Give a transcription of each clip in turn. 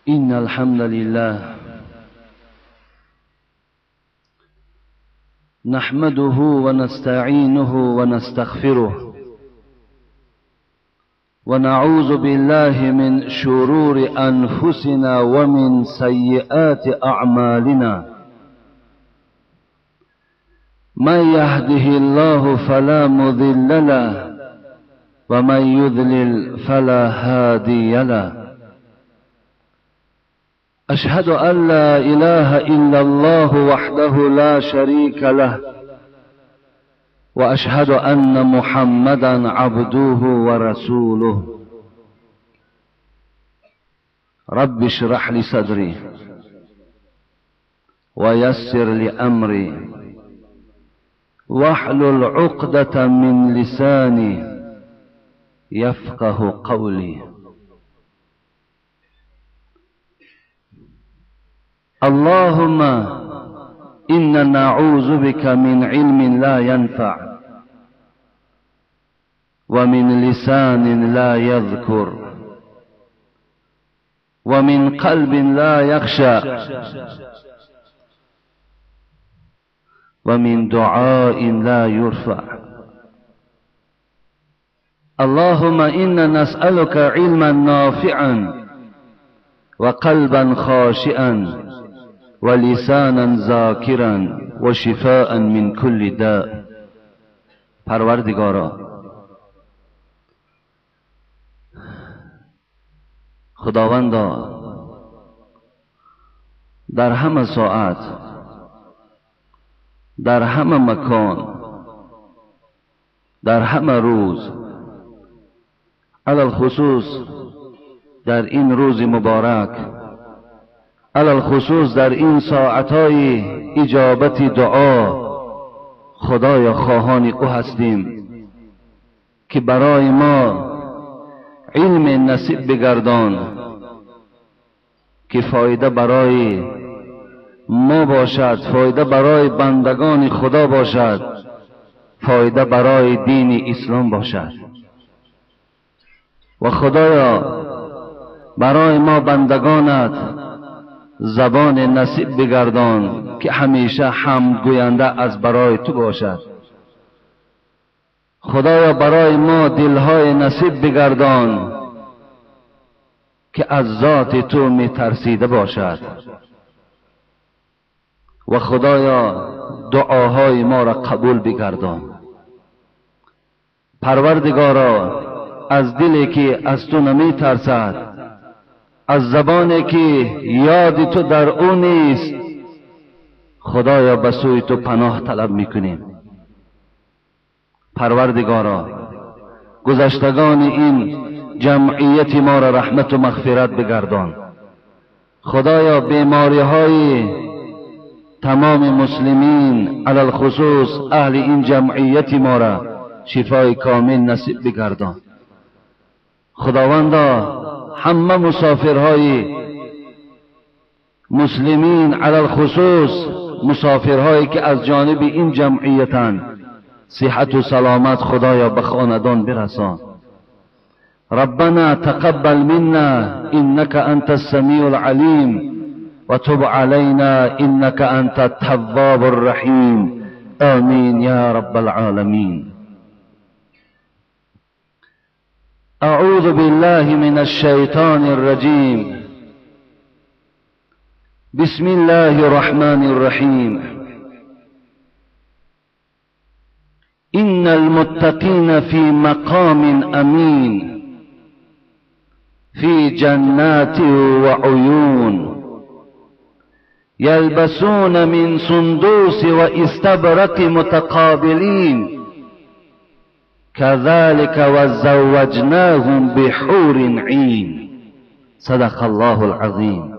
إن الحمد لله نحمده ونستعينه ونستغفره ونعوذ بالله من شرور أنفسنا ومن سيئات أعمالنا من يهده الله فلا مضل له ومن يضلل فلا هادي له أشهد أن لا إله إلا الله وحده لا شريك له وأشهد أن محمدا عبده ورسوله رب اشرح لي صدري ويسر لي أمري واحلل عقدة من لساني يفقه قولي اللهم إنا نعوذ بك من علم لا ينفع ومن لسان لا يذكر ومن قلب لا يخشى ومن دعاء لا يرفع اللهم إنا نسألك علما نافعا وقلبا خاشعا ولسانا ذاکرا وشفاء من كل داء. پروردگارا، خداوندا، در همه ساعت، در همه مکان، در همه روز، علی الخصوص در این روز مبارک، علی الخصوص در این ساعتهای اجابت دعا، خدایا خواهان او هستیم که برای ما علم نصیب بگردان که فایده برای ما باشد، فایده برای بندگان خدا باشد، فایده برای دین اسلام باشد. و خدایا برای ما بندگانت زبان نصیب بگردان که همیشه حمد گوینده از برای تو باشد. خدایا برای ما دلهای نصیب بگردان که از ذات تو میترسیده باشد. و خدایا دعاهای ما را قبول بگردان. پروردگارا، از دلی که از تو نمیترسد، از زبانی که یاد تو در او نیست، خدایا به سوی تو پناه طلب میکنیم. پروردگارا، گذشتگان این جمعیت ما را رحمت و مغفرت بگردان. خدایا بیماری های تمام مسلمین، علی الخصوص اهل این جمعیت ما را شفای کامل نصیب بگردان. خداوندا همه مسافرهای مسلمین، علی الخصوص مسافرهایی که از جانب این جمعیتند، صحت و سلامت خدایا به خاندان برسان. ربنا تقبل منا انك انت السمیع العلیم وتب علينا انك انت التواب الرحیم. آمین یا رب العالمین. اعوذ بالله من الشیطان الرجیم. بسم الله الرحمن الرحیم. ان المتقین فی مقام امین فی جنات وعیون یلبسون من سندس واستبرق متقابلین كذلك وزوجناهم بحور عین. صدق الله العظیم.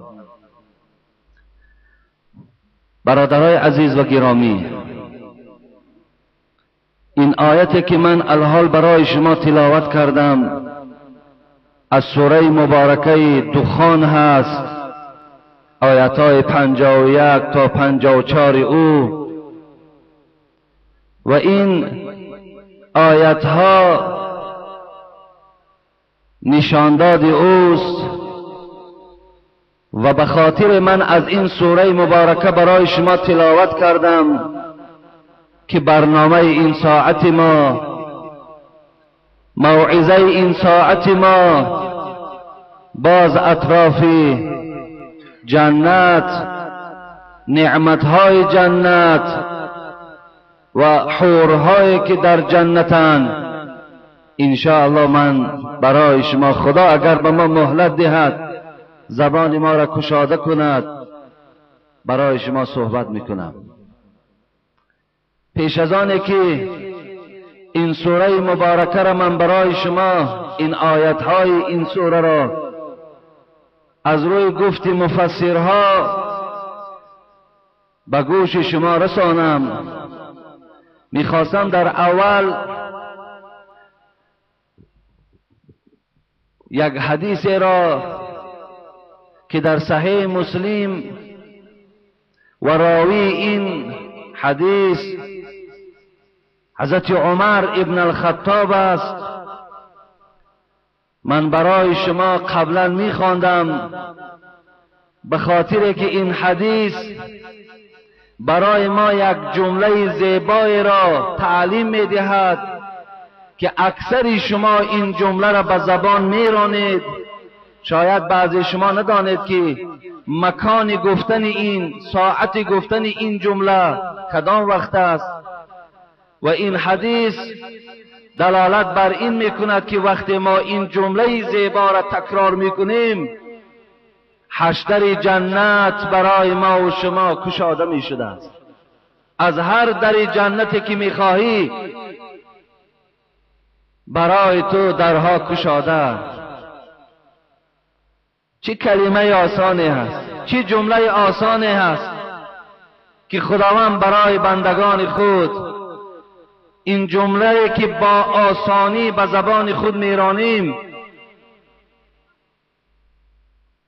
برادرای عزیز و گرامی، این آیت که من الحال برای شما تلاوت کردم از سوره مبارکه دخان هست، آیت های 51 تا 54 او. و این آیت ها نشانداد اوست و به خاطر من از این سوره مبارکه برای شما تلاوت کردم که برنامه این ساعت ما، موعظه این ساعت ما باز اطراف جنت، نعمتهای جنت و حورهایی که در جنتند. انشاءالله من برای شما، خدا اگر به ما مهلت دهد، زبان ما را کشاده کند، برای شما صحبت میکنم. پیش از آن که این سوره مبارکه را من برای شما، این آیت های این سوره را از روی گفت مفسرها به گوش شما رسانم، میخواستم در اول یک حدیث را که در صحیح مسلم و راوی این حدیث حضرت عمر ابن الخطاب است، من برای شما قبلا میخواندم، به خاطر که این حدیث برای ما یک جمله زیبایی را تعلیم میدهد که اکثر شما این جمله را به زبان میرانید. شاید بعضی شما ندانید که مکان گفتن این، ساعت گفتن این جمله کدام وقت است. و این حدیث دلالت بر این میکند که وقتی ما این جمله زیبا را تکرار میکنیم، هشت جنت برای ما و شما کشاده می شده است. از هر در جنتی که میخواهی برای تو درها کشاده. چه کلمه آسانی هست، چه جمله آسانی هست که خداوند برای بندگان خود این جمله که با آسانی به زبان خود میرانیم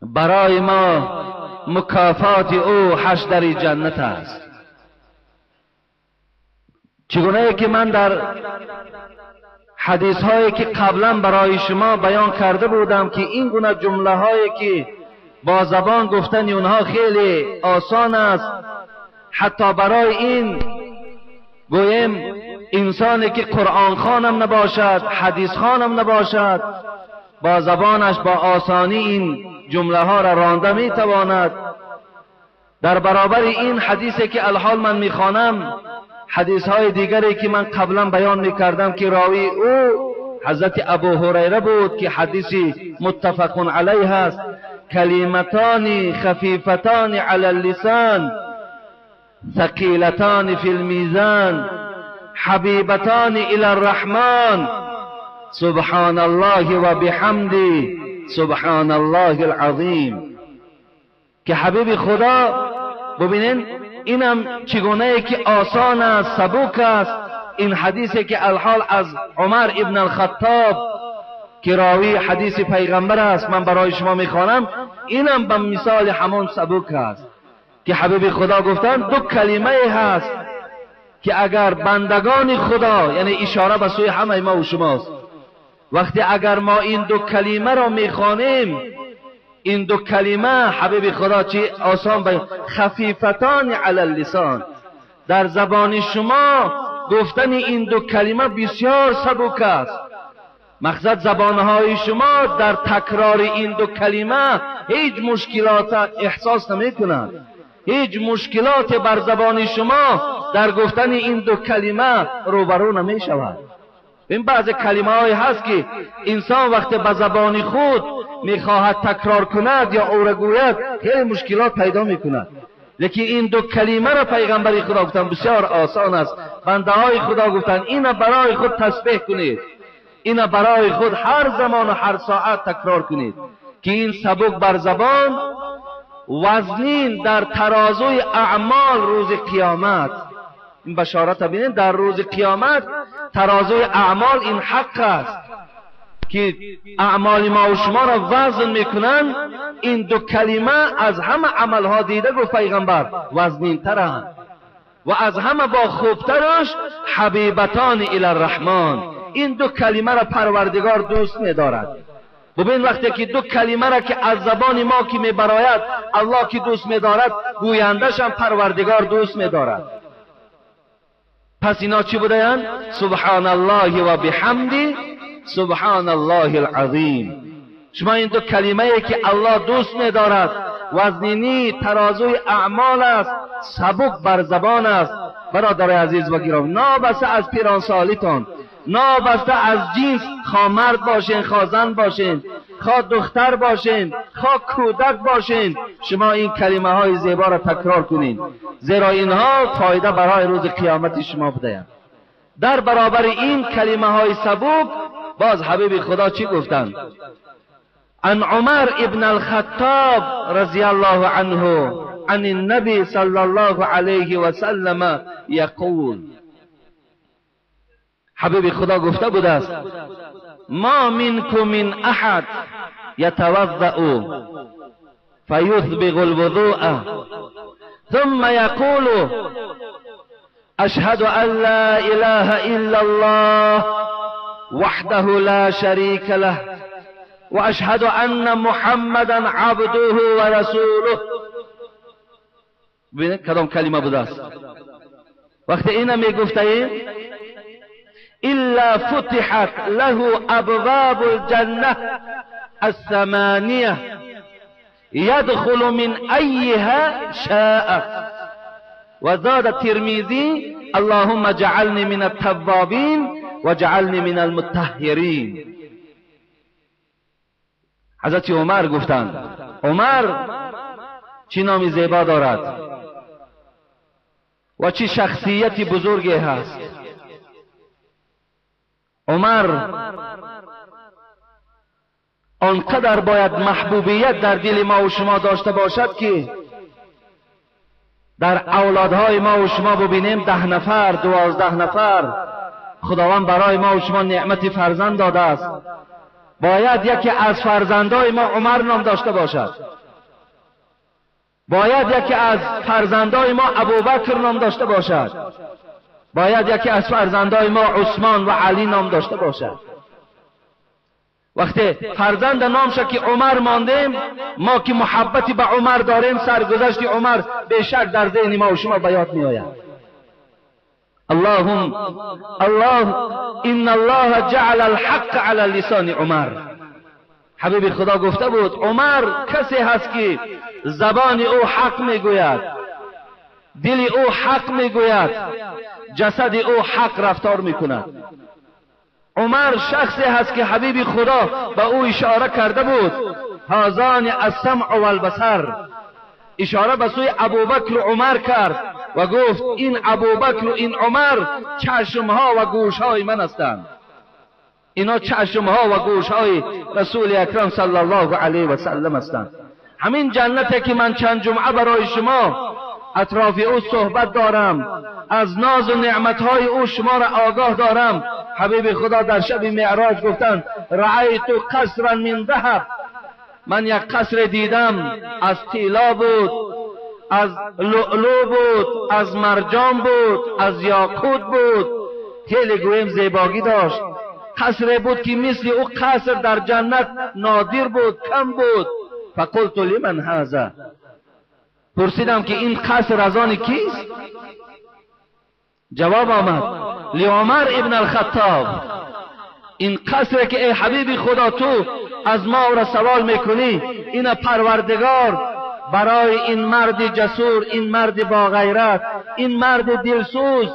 برای ما مکافات او هشت در جنت است. چگونه که من در حدیث هایی که قبلا برای شما بیان کرده بودم که این گونه جمله هایی که با زبان گفتن اونها خیلی آسان است، حتی برای این گویم انسانی که قرآن خوانم نباشد، حدیث خوانم نباشد، با زبانش با آسانی این جمله ها را رانده می تواند. در برابر این حدیثی که الحال من میخوانم، حدیث های دیگری که من قبلا بیان میکردم که راوی او حضرت ابو هریره بود که حدیثی متفق علیه است، کلمتان خفیفتان علی اللسان ثقیلتان فی المیزان حبیبتان الی الرحمن سبحان الله و بحمده سبحان الله العظیم. که حبیب خدا ببینین اینم چگونه که آسان است، سبک است. این حدیثی که الحال از عمر ابن الخطاب که راوی حدیث پیغمبر است من برای شما میخوانم، اینم به مثال همان سبک است که حبیب خدا گفتن دو کلمه هست که اگر بندگان خدا، یعنی اشاره به سوی همه ما و شماست، وقتی اگر ما این دو کلمه را میخوانیم، این دو کلمه حبیب خدا چی آسان بیان، خفیفتان علی اللسان، در زبان شما گفتن این دو کلمه بسیار سبک است. مقصد زبانهای شما در تکرار این دو کلمه هیچ مشکلات احساس نمی کند، هیچ مشکلات بر زبان شما در گفتن این دو کلمه روبرو نمی شود. این بعض کلمه های هست که انسان وقتی به زبان خود میخواهد تکرار کند یا او را گوید خیلی مشکلات پیدا میکند، لیکن این دو کلمه را پیغمبر خدا گفتن بسیار آسان است. بنده های خدا گفتن اینا برای خود تسبیح کنید، اینا برای خود هر زمان و هر ساعت تکرار کنید که این سبک بر زبان، وزنین در ترازوی اعمال روز قیامت. این بشارت ببینید، در روز قیامت ترازوی اعمال این حق است که اعمال ما و شما را وزن میکنن. این دو کلمه از همه عملها دیده گفت پیغمبر وزنین ترند و از همه با خوبترش حبیبتان الی الرحمن. این دو کلمه را پروردگار دوست میدارد. ببین وقتی که دو کلمه را که از زبان ما که میبراید الله که دوست میدارد، گویندش هم پروردگار دوست میدارد. پس اینا چی بودند؟ سبحان الله و بحمدی سبحان الله العظیم. شما این دو کلمه که الله دوست میدارد، وزنینی ترازوی اعمال است، سبک بر زبان است. برادر عزیز و گرامی، نابسته از پیرانسالیتان، نابسته از جنس، خواه مرد باشین، خواه زن باشین، خواه دختر باشین، خواه کودک باشین، شما این کلمه های زیبا را تکرار کنین، زیرا اینها فایده برای روز قیامت شما بدهند. در برابر این کلمه های سبک باز حبیب خدا چی گفتند؟ عن عمر ابن الخطاب رضی الله عنه عن النبي صلى الله عليه وسلم يقول، حبیب خدا گفته بوده است: ما منكم من احد يتوضأ فيسبغ الوضوء ثم يقول أشهد أن لا إله إلا الله وحده لا شريك له وأشهد أن محمدا عبده ورسوله. ببینید کدام کلمه بوده است. وقتی اینا میگفتیم إلا فتحت له أبواب الجنة الثمانية يدخل من أيها شاء. وزاد الترمذي اللهم اجعلني من التوابين واجعلني من المطهرين. حضرت عمر گفتند، عمر چی نامی زیبا دارد و چی شخصیتی بزرگی هست. عمر آنقدر باید محبوبیت در دل ما و شما داشته باشد که در اولادهای ما و شما ببینیم 10 نفر 12 نفر، خداوند برای ما و شما نعمت فرزند داده است. باید یکی از فرزندهای ما عمر نام داشته باشد، باید یکی از فرزندهای ما ابوبکر نام داشته باشد، باید یکی از فرزندهای ما عثمان و علی نام داشته باشد. وقتی فرزند نامش که عمر ماندیم، ما که محبتی به عمر داریم، سرگذشت عمر بیشک در ذهن ما و شما به یاد می آید. اللهم الله ان الله جعل الحق علی لسان عمر. حبیب خدا گفته بود عمر کسی هست که زبان او حق میگوید، دل او حق میگوید، جسد او حق رفتار میکند. عمر شخصی هست که حبیب خدا به او اشاره کرده بود، هازان السمع والبصر، اشاره به سوی ابوبکر و عمر کرد و گفت این ابوبکر و این عمر چشمها و گوشهای من هستند. اینا چشمها و گوشهای رسول اکرم صلی الله علیه و سلم هستند. همین جنتی که من چند جمعه برای شما اطراف او صحبت دارم، از ناز و نعمتهای او شما را آگاه دارم. حبیب خدا در شب معراج گفتند رأیت قصرا من ذهب، من یک قصر دیدم از طلا بود، از لؤلؤ بود، از مرجان بود، از یاقوت بود، خیلی گویم زیباگی داشت. قصر بود که مثل او قصر در جنت نادر بود، کم بود. فقلت لمن هذا، پرسیدم که این قصر از آن کیست؟ جواب آمد لعمر ابن الخطاب. این قصر که ای حبیب خدا تو از ما را سوال میکنی، این پروردگار برای این مرد جسور، این مرد با غیرت، این مرد دلسوز،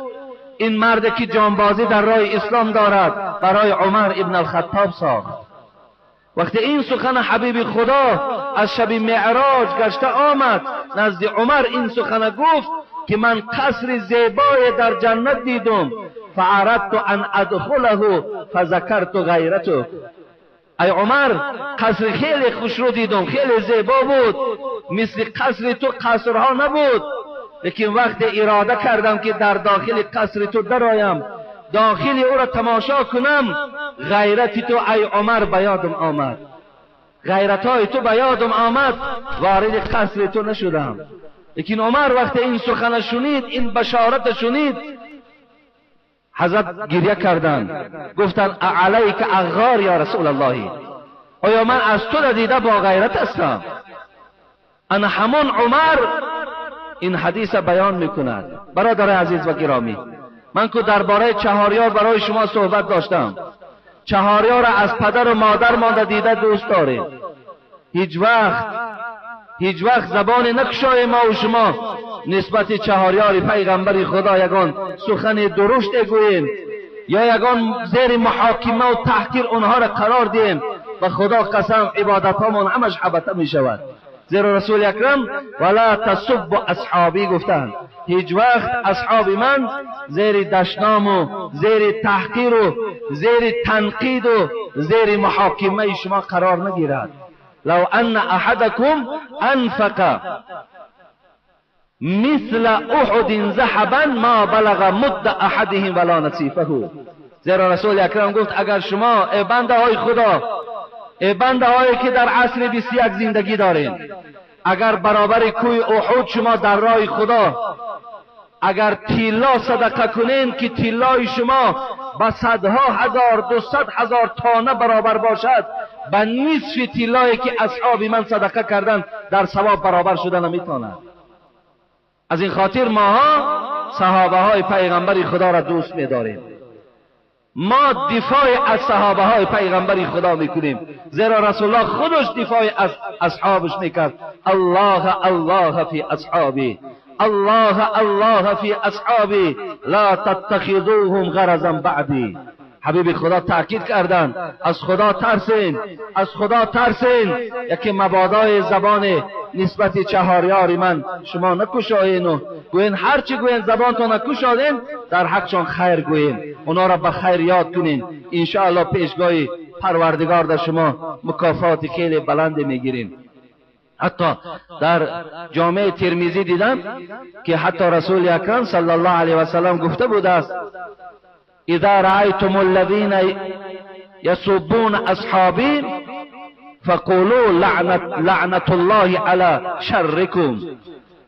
این مرد که جانبازی در راه اسلام دارد، برای عمر ابن الخطاب ساخت. وقتی این سخن حبیب خدا از شب معراج گشته آمد نزد عمر، این سخن گفت که من قصر زیبای در جنت دیدم، فاردت ان ادخله فذکرت غیرته. ای عمر، قصر خیلی خوش رو دیدم، خیلی زیبا بود، مثل قصر تو قصرها نبود، لیکن وقت اراده کردم که در داخل قصر تو درآیم، داخل او را تماشا کنم، غیرت تو ای عمر به یادم آمد، غیرتهای تو به یادم آمد، وارد قصر تو نشدم. لیکن عمر وقتی این سخن شنید، این بشارت شنید، حضرت گریه کردند، گفتند علیک اغار یا رسول الله، آیا من از تو را دیده با غیرت هستم؟ انا همان عمر این حدیث بیان میکند. برادر عزیز و گرامی، من که درباره چهاریار برای شما صحبت داشتم. چهاریار از پدر و مادر مانده دیده دوست داریم. هیچ وقت زبان نکشای ما و شما نسبت چهاریار پیغمبر خدا یگان سخن درشت گوییم یا یگان زیر محاکمه و تحقیر اونها را قرار دهیم. و خدا قسم عبادت هامان همش حبطه می شود. زیرا رسول اکرم ولا تسب اصحابی گفتند، هیچ وقت اصحاب من زیر دشنام و زیر تحقیر و زیر تنقید و زیر محاکمه شما قرار نگیرد. لو ان احدکم انفق مثل احد ذهبا ما بلغ مد احدهم ولا نصیفه. زیرا رسول اکرم گفت اگر شما ای بنده های خدا، ای بنده هایی که در عصر 21 زندگی دارین، اگر برابر کوی احد شما در راه خدا اگر طلا صدقه کنین که طلای شما به صدها هزار 200,000 تانه برابر باشد، به نصف طلایی که اصحاب من صدقه کردن در ثواب برابر شده نمیتواند. از این خاطر ماها صحابه های پیغمبر خدا را دوست می‌داریم. ما دفاع از صحابه های پیغمبر خدا میکنیم، زیرا رسول الله خودش دفاع از اصحابش میکرد. الله الله فی اصحابی، الله الله فی اصحابی لا تتخذوهم غرضا بعدی. حبیب خدا تاکید کردند از خدا ترسین، از خدا ترسین، یکی مبادای زبان نسبت چهاریار من شما نکشاین و گوین هرچی گوین زبانتون نکشادین در حقشان خیر گوین، اونا را به خیر یاد کنین، انشاءالله پیشگاه پروردگار در شما مکافات خیلی بلند میگیرین. حتی در جامعه ترمذی دیدم که حتی رسول اکرم صلی الله علیه و سلم گفته بود است اذا رأيتم الذين يسبون اصحابي فقولوا لعنت الله على شركم.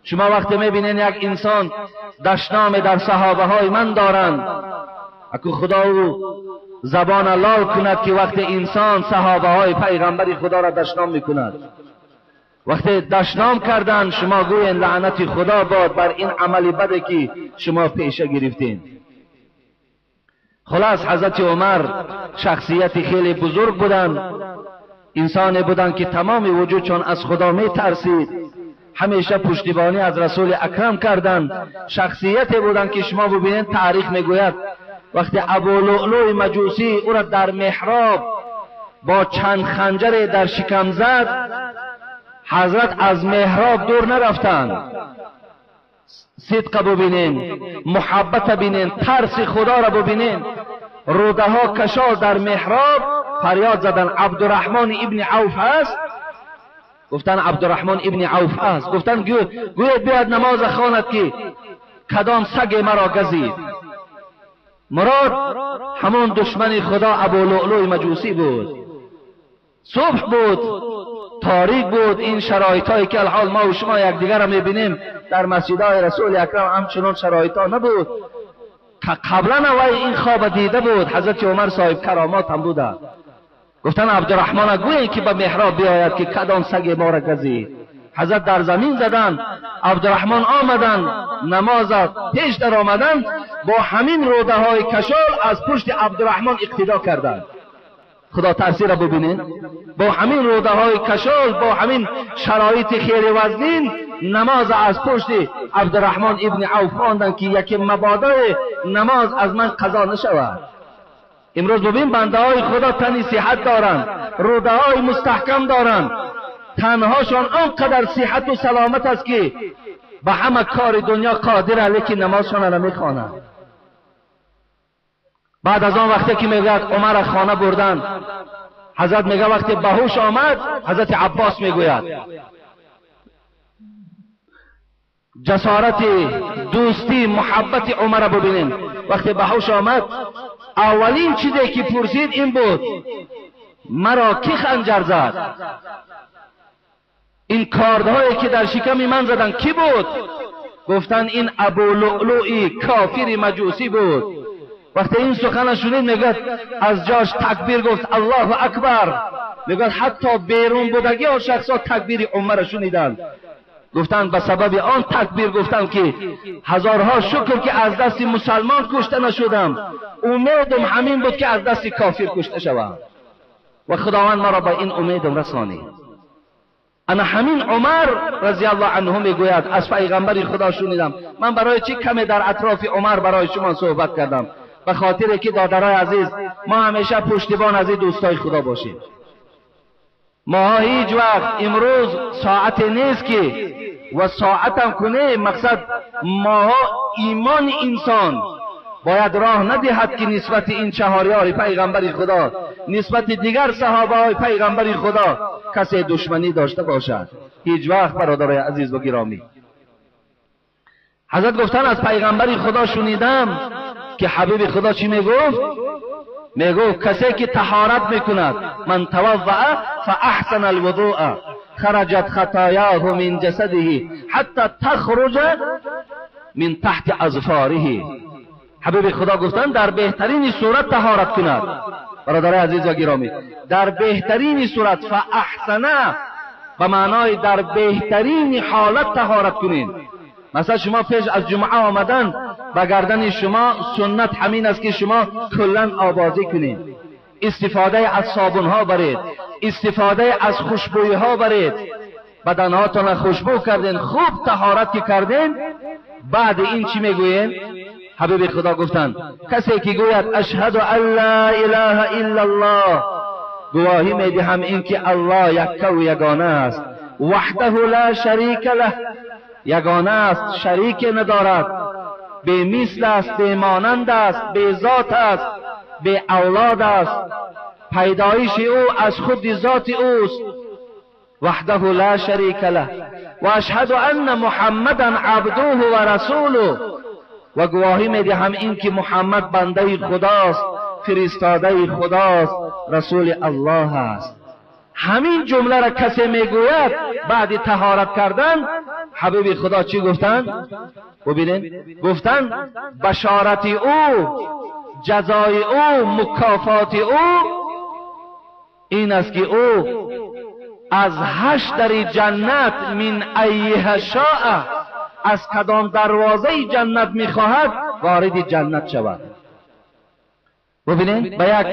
شما وقتی میبینین یک انسان دشنام در صحابه های من دارند، اکو خدا او زبان لال کند که وقتی انسان صحابه های پیغمبر خدا را دشنام میکند، وقتی دشنام کردن شما گوین لعنت خدا باد بر این عمل بده که شما پیشه گرفتین. خلاص حضرت عمر شخصیت خیلی بزرگ بودند، انسانی بودند که تمام وجودشان از خدا می ترسید، همیشه پشتیبانی از رسول اکرم کردند. شخصیتی بودند که شما ببینید تاریخ میگوید وقتی ابو لؤلؤ مجوسی او را در محراب با چند خنجر در شکم زد، حضرت از محراب دور نرفتند. صدق ببینین، محبت ببینین، ترس خدا را ببینین. روده ها کشال در محراب فریاد زدن عبدالرحمن ابن عوف هست؟ گفتن عبدالرحمن ابن عوف است. گفتن گوید بیاد نماز خواند که کدام سگ مرا گزید. مراد همون دشمن خدا ابو لؤلؤ مجوسی بود. صبح بود، تاریک بود، این شرایط هایی که الحال ما و شما یکدیگر را میبینیم در مسجدهای رسول اکرم همچنان شرایط ها نبود که قبلا وی این خواب دیده بود. حضرت عمر صاحب کرامات هم بوده. گفتن عبدالرحمن گویی که به محراب بیاید که کدام سگ ما را گزید. حضرت در زمین زدن، عبدالرحمن آمدن، نماز پیش در آمدن، با همین روده های کشال از پشت عبدالرحمن اقتدا کردند. خدا ترسی را ببینین، با همین روده های کشال، با همین شرایط خیلی وزنین نماز از پشت عبدالرحمن ابن عوف خواندن که یکی مبادای نماز از من قضا نشود. امروز ببین بنده های خدا تنی صحت دارند، روده های مستحکم دارند، تنهاشان آنقدر صحت و سلامت است که به همه کار دنیا قادره، لیکن نمازشان را نمیخوانند. بعد از آن وقتی که میگوید عمر خانه بردن، حضرت میگه وقتی بهوش آمد، حضرت عباس میگوید جسارت دوستی محبت عمر ببینین. وقتی بهوش آمد اولین چیزی که پرسید این بود مرا کی خنجر زد؟ این کاردهایی که در شکم من زدن کی بود؟ گفتن این ابو لؤلؤ کافر مجوسی بود. وقتی این سخن شنید میگه از جاش تکبیر گفت الله اکبر. میگوید حتی بیرون بودگی ها شخصا تکبیر عمر را شنیدند. گفتند به سبب آن تکبیر گفتم که هزارها شکر که از دست مسلمان کشته نشدم، امیدم همین بود که از دست کافر کشته شوم و خداوند مرا به این امیدم رسانید. انا همین عمر رضی الله عنه میگوید از پیغمبر خدا شنیدم. من برای چی کمی در اطراف عمر برای شما صحبت کردم؟ به خاطر که دادرای عزیز، ما همیشه پشتیبان از این دوستای خدا باشیم. ما هیچ وقت امروز ساعت نیست که و ساعتم کنه، مقصد ما ایمان انسان باید راه ندهد که نسبت این چهاریار پیغمبر خدا، نسبت دیگر صحابه های پیغمبر خدا کسی دشمنی داشته باشد. هیچ وقت برادرای عزیز و گرامی، حضرت گفتن از پیغمبر خدا شنیدم که حبیب خدا چی میگفت؟ میگفت کسی که طهارت میکند، من توضأ فاحسن الوضوء خرجت خطایاه من جسده حتی تخرج من تحت اظفاره. حبیب خدا گفتن در بهترین صورت طهارت کند. برادرای عزیز و گرامی، در بهترین صورت، فاحسنه به معنای در بهترین حالت طهارت کنین. مثلا شما پیش از جمعه آمدن، به گردن شما سنت همین است که شما کلا آبازی کنین، استفاده از صابون ها برید، استفاده از خوشبویی ها برید، بدنهاتون خوشبو کردین، خوب طهارت که کردین، بعد این چی میگوین؟ حبیب خدا گفتند کسی که گوید اشهد ان لا اله الا الله، گواهی میدهم این که الله یکه و یگانه است، وحده لا شریک له، یگانه است، شریک ندارد، بی مثل است، بی مانند است، بی ذات است، بی اولاد است، پیدایش او از خود ذات اوست، وحده لا شریک له و اشهد ان محمدا عبده و رسوله، و گواهی میدهم این که محمد بنده خداست، فرستاده خداست، رسول الله است. همین جمله را کسی میگوید بعد طهارت کردن، حبیب خدا چی گفتند؟ ببینین، گفتند بشارت او، جزای او، مکافات او این است که او از 8 در جنت، من ایها شاء، از کدام دروازه جنت میخواهد وارد جنت شود. ببینین، به یک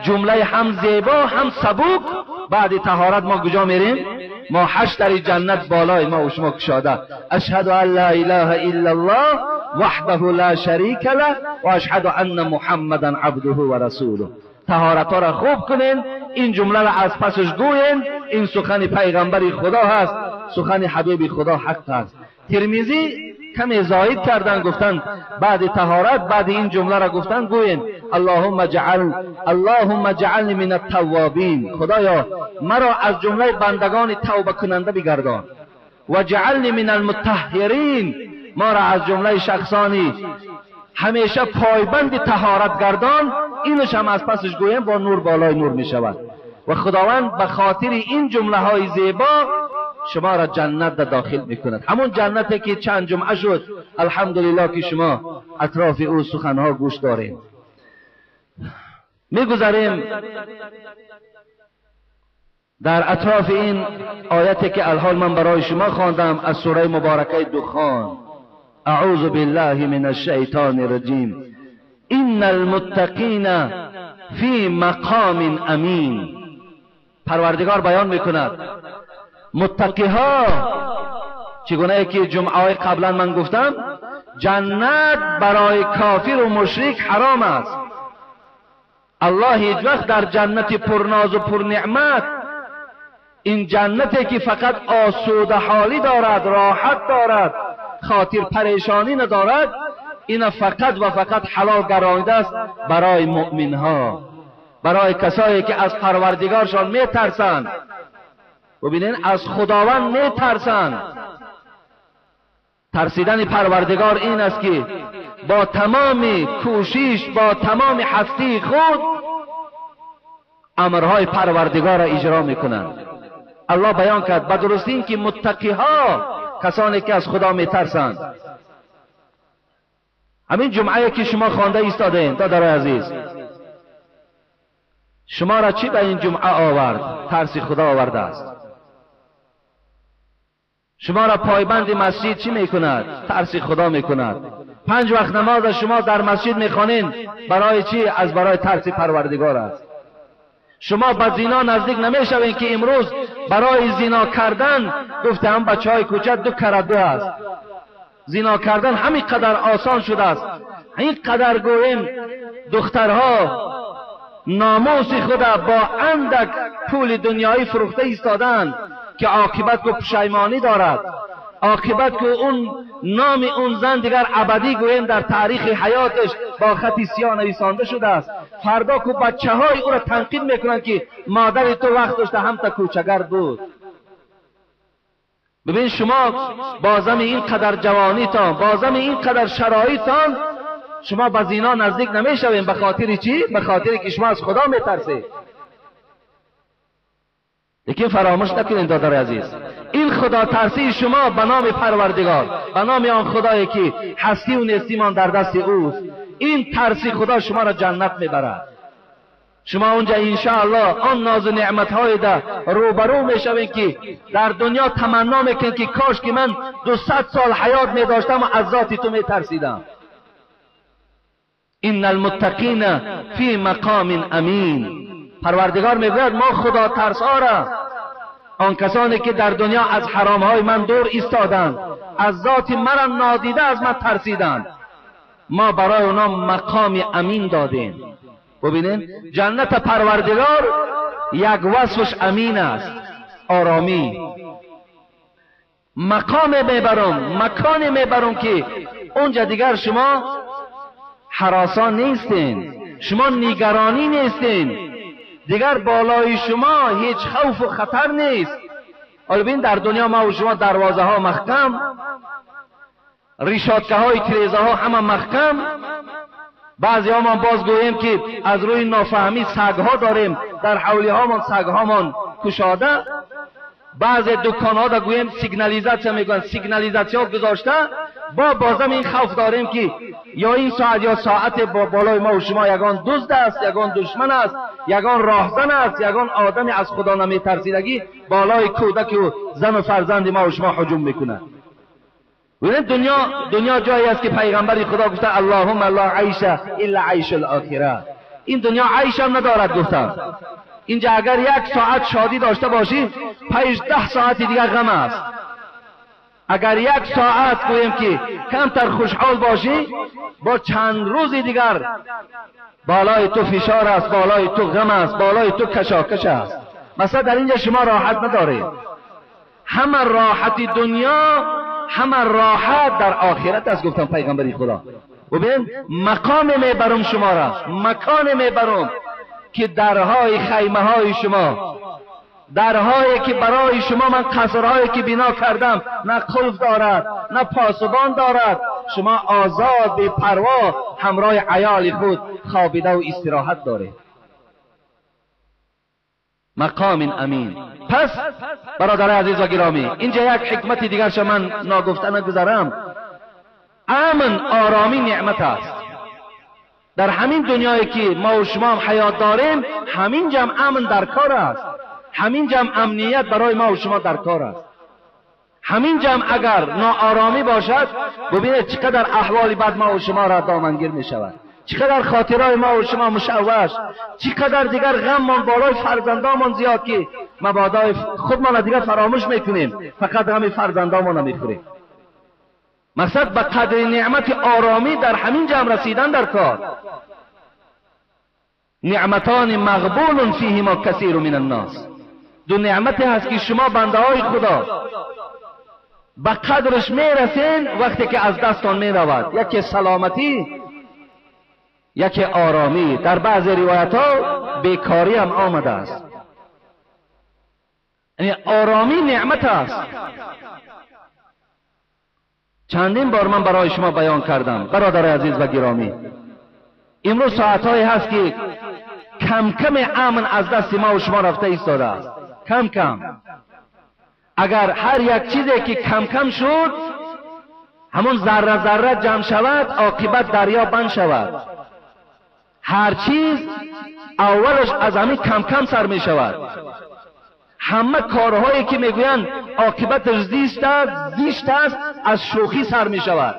جمله هم زیبا هم سبک، بعد طهارت ما کجا میریم؟ ما 8 در جنت بالای ما و شما کشاده. اشهد ان لا اله الا الله وحده لا شریک له و اشهد ان محمدا عبده و رسوله. طهارت ها را خوب کنین، این جمله را از پسش گوین، این سخن پیغمبر خدا هست، سخن حبیب خدا حق هست. ترمذی کمی زاید کردن، گفتن بعد طهارت، بعد این جمله را گفتن گوین اللهم اجعلنی من التوابین، خدایا مرا از جمله بندگان توبه کننده بگردان، و اجعلنی من المطهرین، ما را از جمله شخصانی همیشه پایبند طهارت گردان. اینش هم از پسش گویم با نور بالای نور می شود. و خداوند به خاطر این جمله های زیبا شما را جنت داخل میکند، همون جنتی که چند جمعه شد الحمدلله که شما اطراف او سخنها گوش داریم. میگذاریم در اطراف این آیتی که الحال من برای شما خواندم از سوره مبارکه دخان. اعوذ بالله من الشیطان الرجیم، ان المتقین فی مقام امین. پروردگار بیان میکند متقی ها، چگونه که جمعه های قبلا من گفتم، جنت برای کافر و مشرک حرام است. الله هیچ وقت در جنت پرناز و پرنعمت، این جنتی که فقط آسوده حالی دارد، راحت دارد، خاطر پریشانی ندارد، این فقط و فقط حلال گرانیده است برای مؤمن ها، برای کسایی که از پروردگارشان میترسند. ببینین، از خداوند میترسند. ترسیدن پروردگار این است که با تمام کوشش، با تمام هستی خود امرهای پروردگار را اجرا میکنند. الله بیان کرد به درستی این که متقی ها کسانی که از خدا میترسند. همین جمعه که شما خوانده ایستاده این دادرای عزیز، شما را چی به این جمعه آورد؟ ترس خدا آورده است. شما را پایبند مسجد چی میکند؟ ترس خدا میکند. 5 وقت نماز شما در مسجد میخوانین، برای چی؟ از برای ترس پروردگار است. شما به زینا نزدیک نمیشوین که امروز برای زینا کردن گفته هم بچه های کوچه 2 کرت 2 است. زینا کردن همین قدر آسان شده است. این قدر گوییم دخترها ناموس خود با اندک پول دنیایی فروخته ایستادند که عاقبت کو پشیمانی دارد، عاقبت که اون نام اون زن دیگر ابدی گوییم در تاریخ حیاتش با خط سیاه نویسانده شده است. فردا که بچه های او را تنقید میکنند که مادر تو وقت داشته هم تا کوچگرد بود. ببین شما بازم این قدر جوانیتان، بازم این قدر شرایطتان، شما به زینا نزدیک نمیشوین. به خاطر چی؟ به خاطر که شما از خدا میترسید. لیکن فراموش نکنید دادر عزیز، این خدا ترسی شما به نام پروردگار، به نام آن خدایی که هستی و نیستیمان در دست اوست، این ترسی خدا شما را جنت میبرد. شما اونجا انشاءالله آن ناز و نعمتهای ده روبرو میشوین که در دنیا تمنا میکنین که کاش که من 200 سال حیات میداشتم و از ذات تو میترسیدم. ان المتقین فی مقام امین. پروردگار میگوید ما خدا ترسا را، آن کسانی که در دنیا از حرامهای من دور ایستادند، از ذات من نادیده از من ترسیدند، ما برای اونا مقام امین دادیم. ببینین جنت پروردگار یک وصفش امین است، آرامی. مقام میبرم، مکان میبرم که اونجا دیگر شما حراسان نیستین، شما نگرانی نیستین، دیگر بالای شما هیچ خوف و خطر نیست. حالا ببین در دنیا ما و شما دروازه ها محکم، ریشاتکه های تریزه ها همه محکم. بعضی ها ما باز گوییم که از روی نافهمی سگ ها داریم در حولی هامان، سگ هامان کشاده. بعضی دکان ها دا گوییم سیگنالیزاسیا میگن، سیگنالیزاسیا گذاشته. با بازم این خوف داریم که یا این ساعت یا ساعت با بالای ما و شما یگان دزد است، یگان دشمن است، یگان راهزن است، یگان آدمی از خدا نمیترسیدگی بالای کودک و زن و فرزند ما و شما هجوم میکنه. ببینید دنیا جایی است که پیغمبر خدا گفته اللهم لا عیش الا عیش الاخره. این دنیا عیش هم ندارد. گفتم اینجا اگر 1 ساعت شادی داشته باشی، 5-10 ساعت دیگر غم است. اگر 1 ساعت گوییم که کمتر خوشحال باشی، با چند روز دیگر بالای تو فشار است، بالای تو غم است، بالای تو کشاکش است. مثلا در اینجا شما راحت ندارید. همه راحت دنیا، همه راحت در آخرت است. گفتم پیغمبری خدا ببین مقام میبرم شما را، مکان میبرم که درهای خیمه های شما، درهایی که برای شما من قصرهایی که بنا کردم، نه قلف دارد نه پاسبان دارد، شما آزاد بی پروا همراه عیال خود خوابیده و استراحت دارید. مقام امین. پس برادر عزیز و گرامی، اینجا یک حکمت دیگر شما من ناگفته نگذارم. امن، آرامی نعمت است. در همین دنیایی که ما و شما هم حیات داریم، همین جمع امن در کار است، همین جمع امنیت برای ما و شما در کار است. همین جمع اگر ناآرامی باشد، ببینید چقدر احوال بد ما و شما را دامنگیر می شود، چقدر خاطرهای ما و شما مشوش، چقدر دیگر غممان بالای فرزندامان زیاد که مبادای خودمان دیگر فراموش میکنیم، فقط غم فرزندامان میخوریم. مقصد به قدر نعمت آرامی در همین جمع رسیدن در کار. نعمتان مغبون فیهما کثیر من الناس. دو نعمتی هست که شما بنده های خدا به قدرش میرسین وقتی که از دستان میرود. یکی سلامتی، یکی آرامی. در بعض روایت ها بیکاری هم آمده است. یعنی آرامی نعمت است. چندین بار من برای شما بیان کردم برادر عزیز و گرامی، امروز ساعتهایی هست که کم کم امن از دست ما و شما رفته ایستاده است. کم کم اگر هر یک چیزی که کم کم شد، همون ذره ذره جمع شود، عاقبت دریا بند شود. هر چیز اولش از همین کم کم سر می شود. همه کارهایی که میگویند عاقبتش زیشت است از شوخی سر می شود.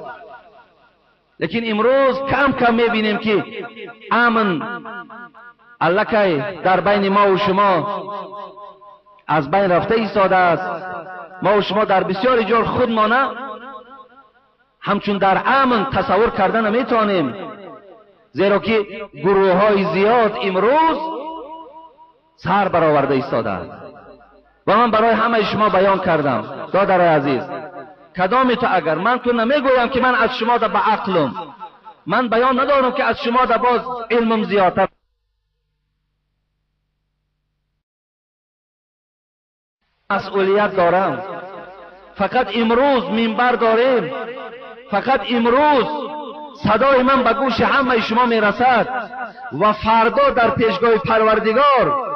لیکن امروز کم کم می بینیم که امن الکی در بین ما و شما از بین رفته ایستاده است. ما و شما در بسیاری جور خودمانه همچون در امن تصور کرده نمیتوانیم، زیرا که گروه های زیاد امروز سر برآورده ایستاده است. و من برای همه شما بیان کردم دادرای عزیز، کدامی تو اگر من تو نمیگویم که من از شما ده به عقلم، من بیان ندارم که از شما ده باز علمم زیادتر، مسئولیت دارم. فقط امروز منبر داریم، فقط امروز صدای من به گوش همه شما میرسد و فردا در پیشگاه پروردگار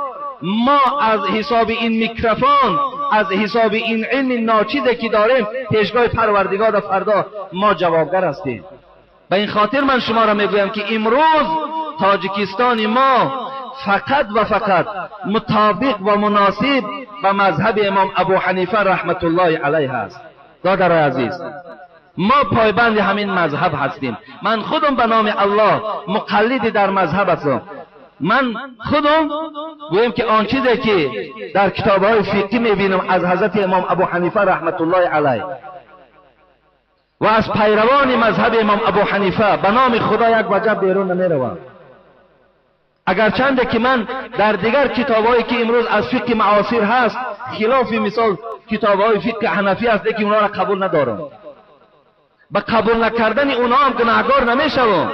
ما از حساب این میکروفون، از حساب این علم ناچیزی که داریم، پیشگاه پروردگار فردا ما جوابگر هستیم. به این خاطر من شما را میگویم که امروز تاجیکستان ما فقط و فقط مطابق و مناسب به مذهب امام ابو حنیفه رحمت الله علیه است. دادر عزیز، ما پایبند همین مذهب هستیم. من خودم به نام الله مقلد در مذهب هستم. من خودم گویم که آن چیزی که در کتاب‌های فقهی می‌بینم از حضرت امام ابو حنیفه رحمت الله علیه و از پیروان مذهب امام ابو حنیفه به نام خدا یک وجب بیرون نمی‌روم. اگرچند که من در دیگر کتاب‌هایی که امروز از فقه معاصر هست، خلاف مثال کتاب‌های فقه حنفی است، لیکن اونها را قبول ندارم. به قبول نکردن اونها هم گناهگار نمی‌شوم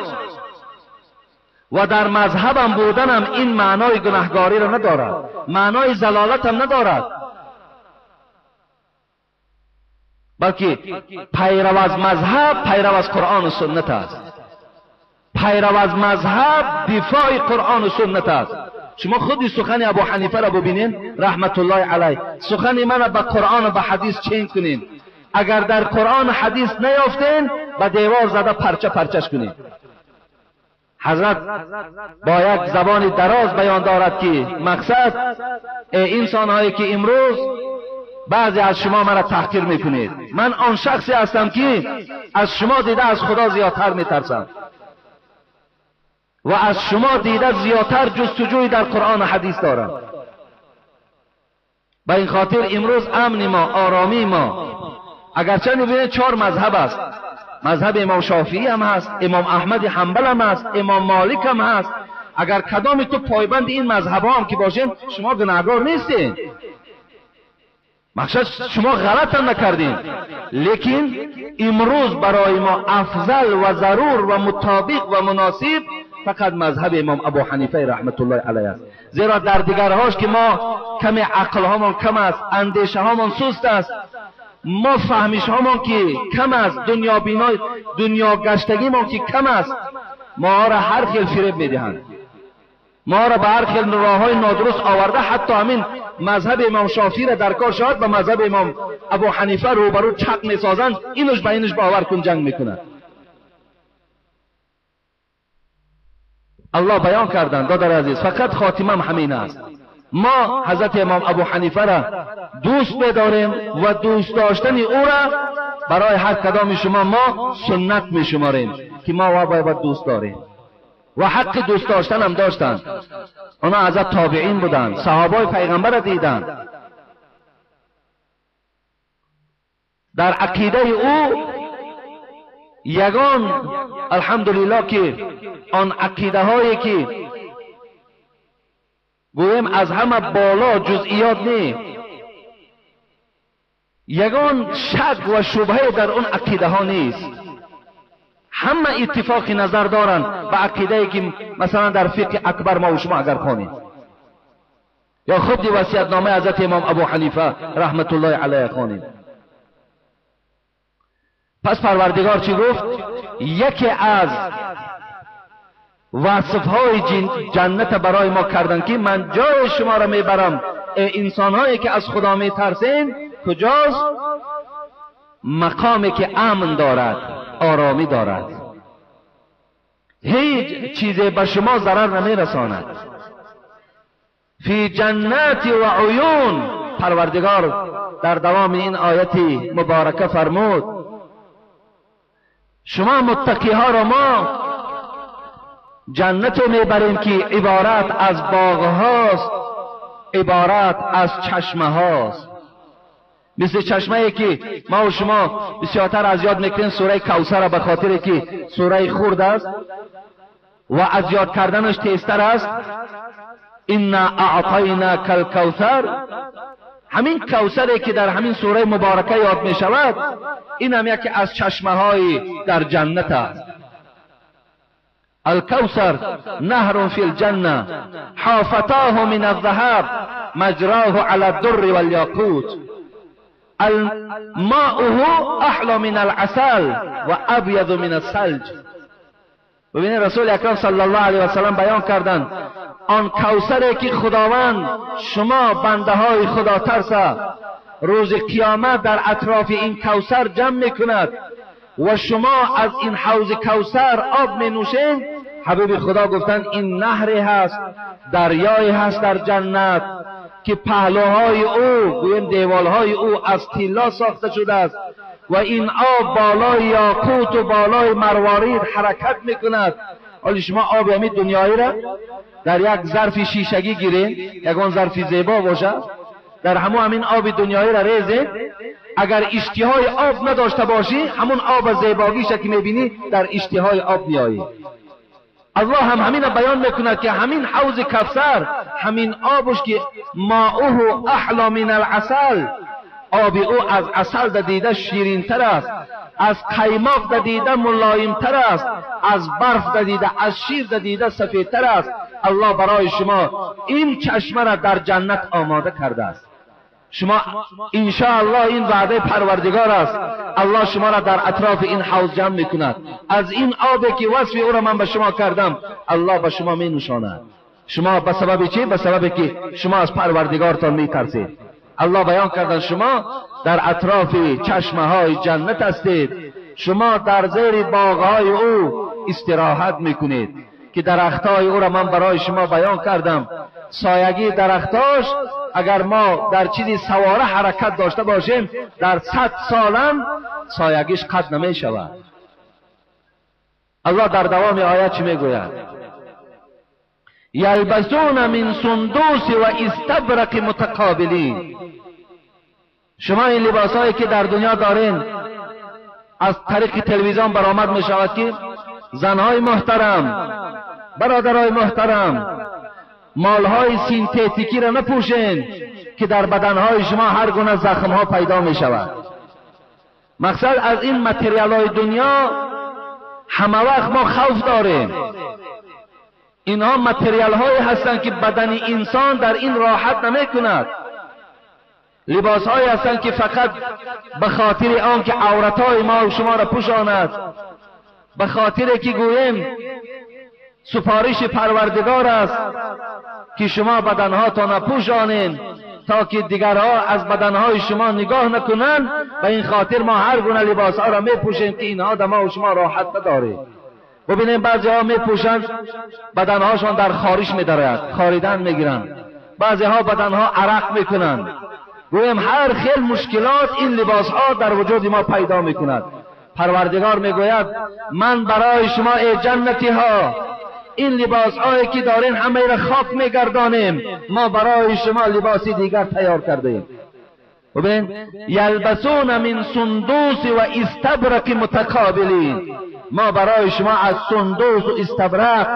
و در مذهبم بودنم این معنای گناهگاری را ندارد، معنای ضلالتم ندارد، بلکه پیرو از مذهب پیرو از قرآن و سنت است. پیرو از مذهب دفاع قرآن و سنت است. شما خودی سخن ابو حنیفه را ببینین رحمت الله علیه، سخن من به قرآن و به حدیث چین کنین. اگر در قرآن و حدیث نیافتین به دیوار زده پرچه پرچش کنین. حضرت با یک زبان دراز بیان دارد که مقصد ای انسانهایی که امروز بعضی از شما مرا تحقیر میکنید، من آن شخصی هستم که از شما دیده از خدا زیادتر میترسم و از شما دیده زیادتر جستجوی در قرآن و حدیث دارم. به این خاطر امروز امن ما، آرامی ما، اگرچه میبینید 4 مذهب است، مذهب امام شافعی هم هست، امام احمد حنبل هم هست، امام مالک هم هست. اگر کدامی تو پایبند این مذهب هم که باشین شما گناهگار نیستین، مقصد شما غلط هم نکردین، لیکن امروز برای ما افضل و ضرور و مطابق و مناسب فقط مذهب امام ابو حنیفه رحمت الله علیه است. زیرا در دیگرهاش که ما کمی عقل هامان کم است، اندیشه هامان سست است، ما فهمیش هامان که کم است، دنیا بینای دنیا گشتگیمان که کم است، ما را هر خیل فریب میدهند، ما را به هر خیل راههای نادرست آورده. حتی همین مذهب امام شافعی را در کار شاید به مذهب امام ابو حنیفه روبرو چق میسازند، اینش به اینش باور کن جنگ میکنند. الله بیان کردند دادر عزیز، فقط خاتمه همین است. ما حضرت امام ابو حنیفه را دوست بداریم و دوست داشتن او را برای هر کدام شما ما سنت می شماریم که ما باید دوست داریم و حق دوست داشتن هم داشتند. آنها حضرت تابعین بودند، صحابای پیغمبر را دیدند. در عقیده او یگان الحمدلله که آن عقیده هایی که گویم از همه بالا جزئیات نی، یگان شک و شبهه در اون عقیده ها نیست. همه اتفاق نظر دارند به عقیده که مثلا در فقه اکبر ما و شما اگر خوانیم یا خود وصیت نامه حضرت امام ابو حنیفه رحمت الله علیه خوانیم. پس پروردگار چی گفت؟ یکی از وصفهای جنت برای ما کردن که من جای شما را میبرم ای انسانهایی که از خدا میترسین. کجاست؟ مقامی که امن دارد، آرامی دارد. هیچ چیزی به شما ضرر نمیرساند. فی جنات و عیون، پروردگار در دوام این آیت مبارکه فرمود شما متقی ها را ما جنت رو میبریم که عبارت از باغ هاست، عبارت از چشمه هاست. مثل چشمه ای که ما و شما بسیارتر از یاد میکنیم سوره کوثر، به خاطر که سوره خرد است و از یاد کردنش تیزتر است. انا اعطیناک الکوثر، همین کوثری که در همین سوره مبارکه یاد می شود، این هم یکی از چشمه های در جنت است. الکوثر نهر فی الجنه حافتاه من الذهب مجراه علی الدر والیاقوت ماؤه احلى من العسل و ابیض من الثلج. ببینید رسول اکرم صلی الله علیه و سلم بیان کردند آن کوثری که خداوند شما بنده های خدا ترسه روز قیامت در اطراف این کوثر جمع میکند و شما از این حوض کوثر آب می نوشین. حبیب خدا گفتند این نهری هست، دریایی هست در جنت که پهلوهای او، گویم دیوالهای او از طلا ساخته شده است و این آب بالای یاقوت و بالای مروارید حرکت میکند. حالا شما آب همین دنیایی را در یک ظرف شیشگی گیرین، یگان ظرف زیبا باشه، در همون همین آب دنیایی را ریزین، اگر اشتهای آب نداشته باشی همون آب زیباگیش که میبینی در اشتهای آب میایی. الله هم همین بیان میکند که همین حوض کوثر، همین آبش که ماؤه احلى من العسل، آب او از عسل دیده شیرینتر است، از قیماق دیده ملایمتر است، از برف دیده، از شیر دیده سفیدتر است. الله برای شما این چشمه را در جنت آماده کرده است. شما انشاءالله این وعده پروردگار است، الله شما را در اطراف این حوض جمع میکند. از این آبی که وصف او را من به شما کردم، الله به شما می نشاند. شما به سبب چی؟ به سبب که شما از پروردگارتان میترسید. الله بیان کردن شما در اطراف چشمه های جنت هستید، شما در زیر باغ های او استراحت میکنید که درختای او را من برای شما بیان کردم. سایگی درختاش اگر ما در چیزی سواره حرکت داشته باشیم در 100 سالم سایگیش قطع نمی شود. الله در دوام آیت چی میگوید؟ یلبسون من سندوس و استبرق متقابلین. شما این لباسهایی که در دنیا دارین از طریق تلویزیون برآمد می شود که زنهای محترم، برادرای محترم، مالهای سینتتیکی را نپوشین که در بدنهای شما هر گونه زخمها پیدا می شود. مقصد از این متریال های دنیا همه وقت ما خوف داریم. اینها متریال هایی هستند که بدن انسان در این راحت نمی کند. لباس هایی هستند که فقط به خاطر آن که عورت های ما و شما را پوشاند، به خاطر که گوییم سفارش پروردگار است که شما بدنهاتان پوشانین تا که دیگرها از بدنهای شما نگاه نکنند. به این خاطر ما هر گونه لباس ها را می پوشیم که اینها در ما و شما راحت نداریم. ببینیم بعضی ها می پوشند بدنهاشان در خارش می دارد، خاریدن می گیرند. بعضی ها بدنها عرق می کنند. گویم هر خیل مشکلات این لباس ها در وجود ما پیدا می کند. پروردگار می گوید من برای شما ای جنتی ها این لباس هایی که دارین همه را خاک می گردانیم، ما برای شما لباس دیگر تیار کرده ایم. ببین یلبسون من سندوس و استبرق متقابلین. ما برای شما از سندوس و استبرق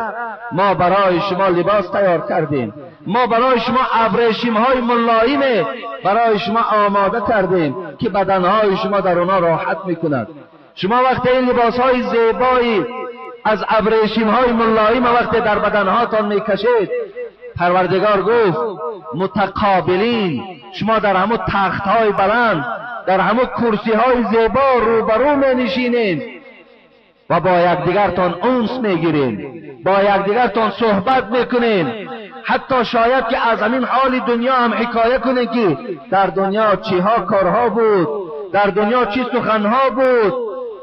ما برای شما لباس تیار کردیم. ما برای شما ابریشم های ملایم برای شما آماده کردیم که بدنهای شما در آنها راحت میکند. شما وقتی این لباس های زیبایی از ابریشم های ملایم وقتی در بدنهاتان میکشید، پروردگار گفت متقابلین، شما در همون تخت های بلند، در همون کرسی های زیبا روبرو می نشینین و با یکدیگرتان انس میگیرین، با یکدیگرتان صحبت میکنین. حتی شاید که از همین حال دنیا هم حکایه کنین که در دنیا چیها کارها بود، در دنیا چی سخنها بود.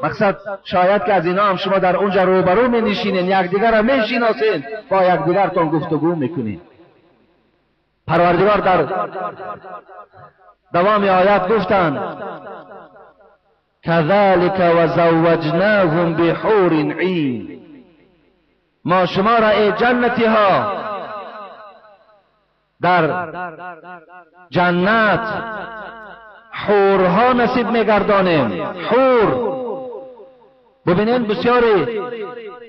مقصد شاید که از اینا هم شما در اونجا روبرو می نشینین، یکدیگر را می شناسین، با یکدیگرتان گفتگو میکنین. پروردگار در دوام آیات گفتند كذلك وزوجناهم بحور عین. ما شما را ای جنتی ها در جنت حورها نصیب میگردانیم. حور ببینین، بسیاری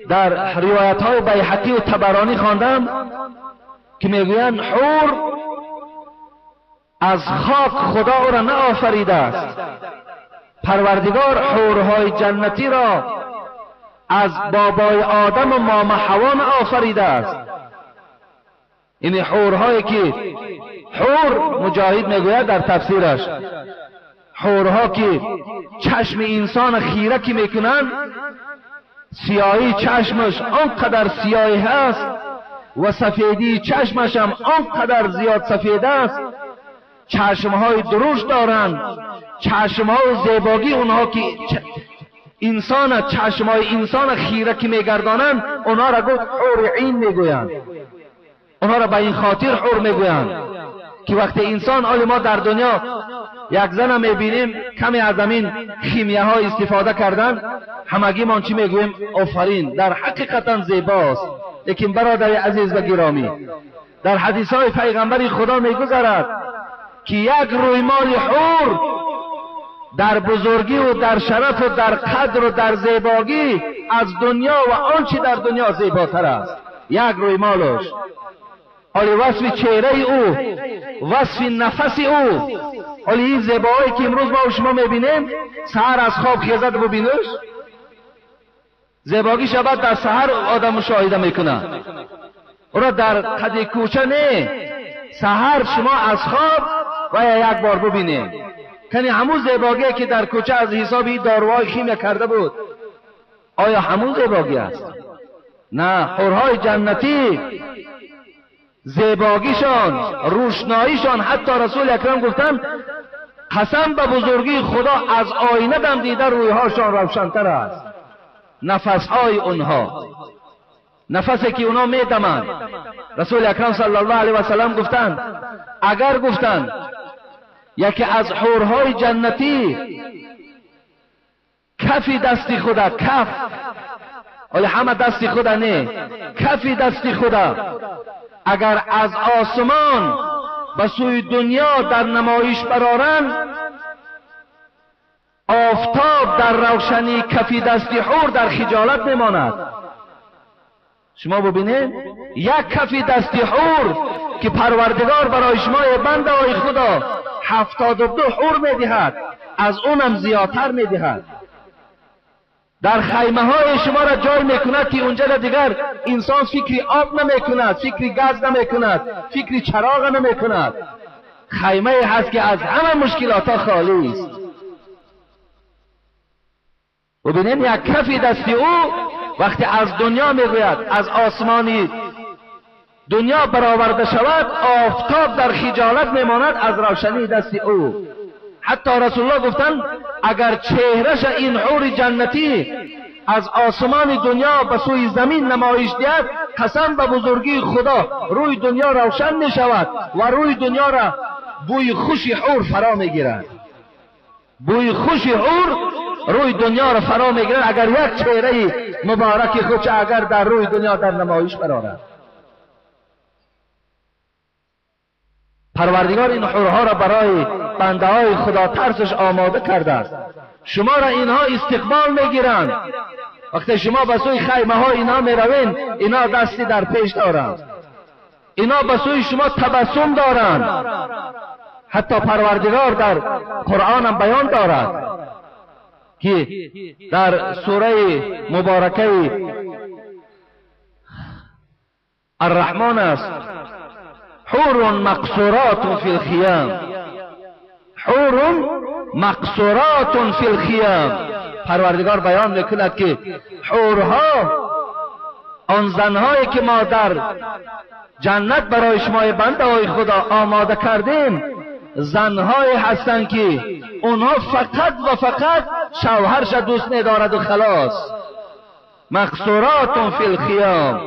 در روایت های بیهقی و طبرانی خواندم که میگویند حور از خاک خدا او را نآفریده است. پروردگار حورهای جنتی را از بابای آدم و ماما حوا آفریده است. این حورهایی که حور مجاهد میگوید در تفسیرش، حورها که چشم انسان خیره که میکنند، سیاهی چشمش آنقدر سیاهی هست و سفیدی چشمش هم آنقدر زیاد سفید است، چشمهای درشت دارند، چشمها و زیباگی اونها که انسان چشمهای انسان خیره که میگردانند، اونها را گفت حور عین میگویند. اونها را به این خاطر حور میگویند که وقتی انسان، حال ما در دنیا یک زن میبینیم کمی از همین خیمیه ها استفاده کردن، همگی ما چی میگوییم؟ آفرین، در حقیقتا زیباست. لیکن برادر عزیز و گرامی، در حدیث های پیغمبر خدا میگذرد که یک رویمال حور در بزرگی و در شرف و در قدر و در زیباگی از دنیا و آنچه در دنیا زیباتر است. یک رویمالش، حالی وصف چهره او، وصف نفس او، حالی این زیبایی که امروز ما و شما میبینیم، سحر از خواب خیزد ببینش، زیباگی شبد در سحر آدم مشاهده میکنه، او را در قد کوچه نه، سحر شما از خواب و یک بار ببینید کنی همون زیباگی که در کوچه از حساب داروهای خیمه کرده بود، آیا همون زیباگی است؟ نه، حورهای جنتی زیباگیشان، روشناییشان، حتی رسول اکرم گفتن قسم به بزرگی خدا از آینه دم دیده رویهاشان روشنتر است. نفسهای اونها، نفسی که اونا میدمند، رسول اکرم صلی الله علیه و سلم گفتند اگر گفتند یکی از حورهای جنتی کفی دستی خدا، کف، ولی همه دستی خدا نه، کفی دستی خدا اگر از آسمان به سوی دنیا در نمایش برارند، آفتاب در روشنی کفی دستی حور در خجالت میماند. شما ببینید یک کفی دستی حور که پروردگار برای شما بنده های خدا 72 حور میدهد، از اونم زیادتر میدهد. در خیمه های شما را جای میکند که اونجا دیگر انسان فکری آب نمیکند، فکری گاز نمیکند، فکری چراغ نمیکند. خیمه هست که از همه مشکلات ها خالی است. ببینید یک کفی دستی او وقتی از دنیا میگوید از آسمانی دنیا برآورده شود، آفتاب در خجالت میماند از روشنی دست او. حتی رسول الله گفتند اگر چهرش این حور جنتی از آسمان دنیا به سوی زمین نمایش دهد، قسم به بزرگی خدا روی دنیا روشن می شود و روی دنیا را بوی خوش حور فرا می گیرد. بوی خوش حور روی دنیا را فرا می گیرد اگر یک چهره مبارک خود اگر در روی دنیا در نمایش برآورد. پروردگار این حورها را برای بنده های خدا ترسش آماده کرده است. شما را اینها استقبال میگیرند. وقتی شما به سوی خیمه ها اینها میروین، اینا دستی در پیش دارند، اینا به سوی شما تبسم دارند. حتی پروردگار در قرآن هم بیان دارد که در سوره مبارکه الرحمن است: حور مقصورات فی الخیام، حور مقصورات فی الخیام. پروردگار بیان میکند که حورها، آن زنهایی که ما در جنت برای شما بنده های خدا آماده کردیم، زنهای هستند که اونها فقط و فقط شوهرش دوست ندارد و خلاص. مقصورات فی الخیام،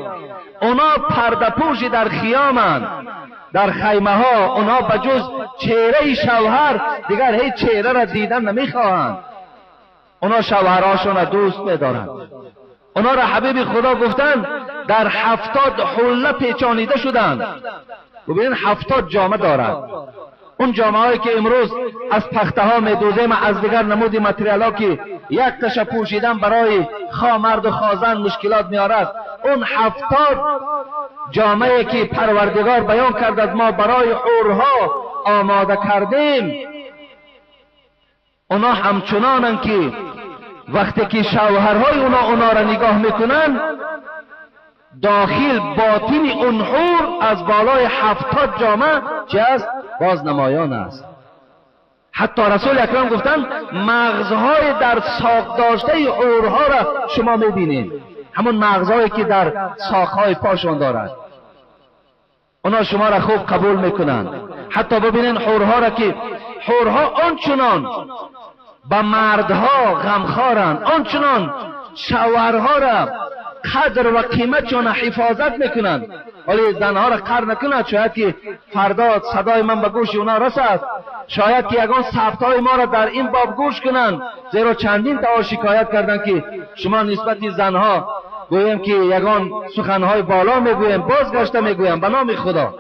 اونا پرده پوشی در خیامند، در خیمه ها. اونا بجز چهره شوهر دیگر هیچ چهره را دیدن نمیخواهند. اونا شوهرهاشون را دوست میدارند. اونا را حبیب خدا گفتند در 70 حله پیچانیده شدند. ببینید 70 جامه دارند. اون جامعه هایی که امروز از پخته ها میدوزیم، از دیگر نمود متریال ها که یک تشه پوشیدن برای خواه مرد و خواه زن مشکلات میارد، اون 70 جامعه که پروردگار بیان کرد ما برای حورها آماده کردیم، اونا همچنانند که وقتی که شوهرهای اونا را نگاه میکنن، داخل باطن اون حور از بالای 70 جامعه چه است؟ باز نمایان است. حتی رسول اکرم گفتند مغزهای در ساق داشته حورها را شما میبینید، همون مغزهایی که در ساقهای پاشان دارد. اونا شما را خوب قبول میکنند. حتی ببینین حورها را که حورها آنچنان به مردها غمخوارند، آنچنان شوهرها را قدر و قیمتشان حفاظت میکنند. ولی زنها را قدر نکنند، شاید که فردا صدای من به گوش اونا رسد، شاید که یگان ثبت‌های ما را در این باب گوش کنند، زیرا چندین تا شکایت کردند که شما نسبت زنها گوییم که یگان سخنهای بالا میگوییم، بازگشته میگویم. به نام خدا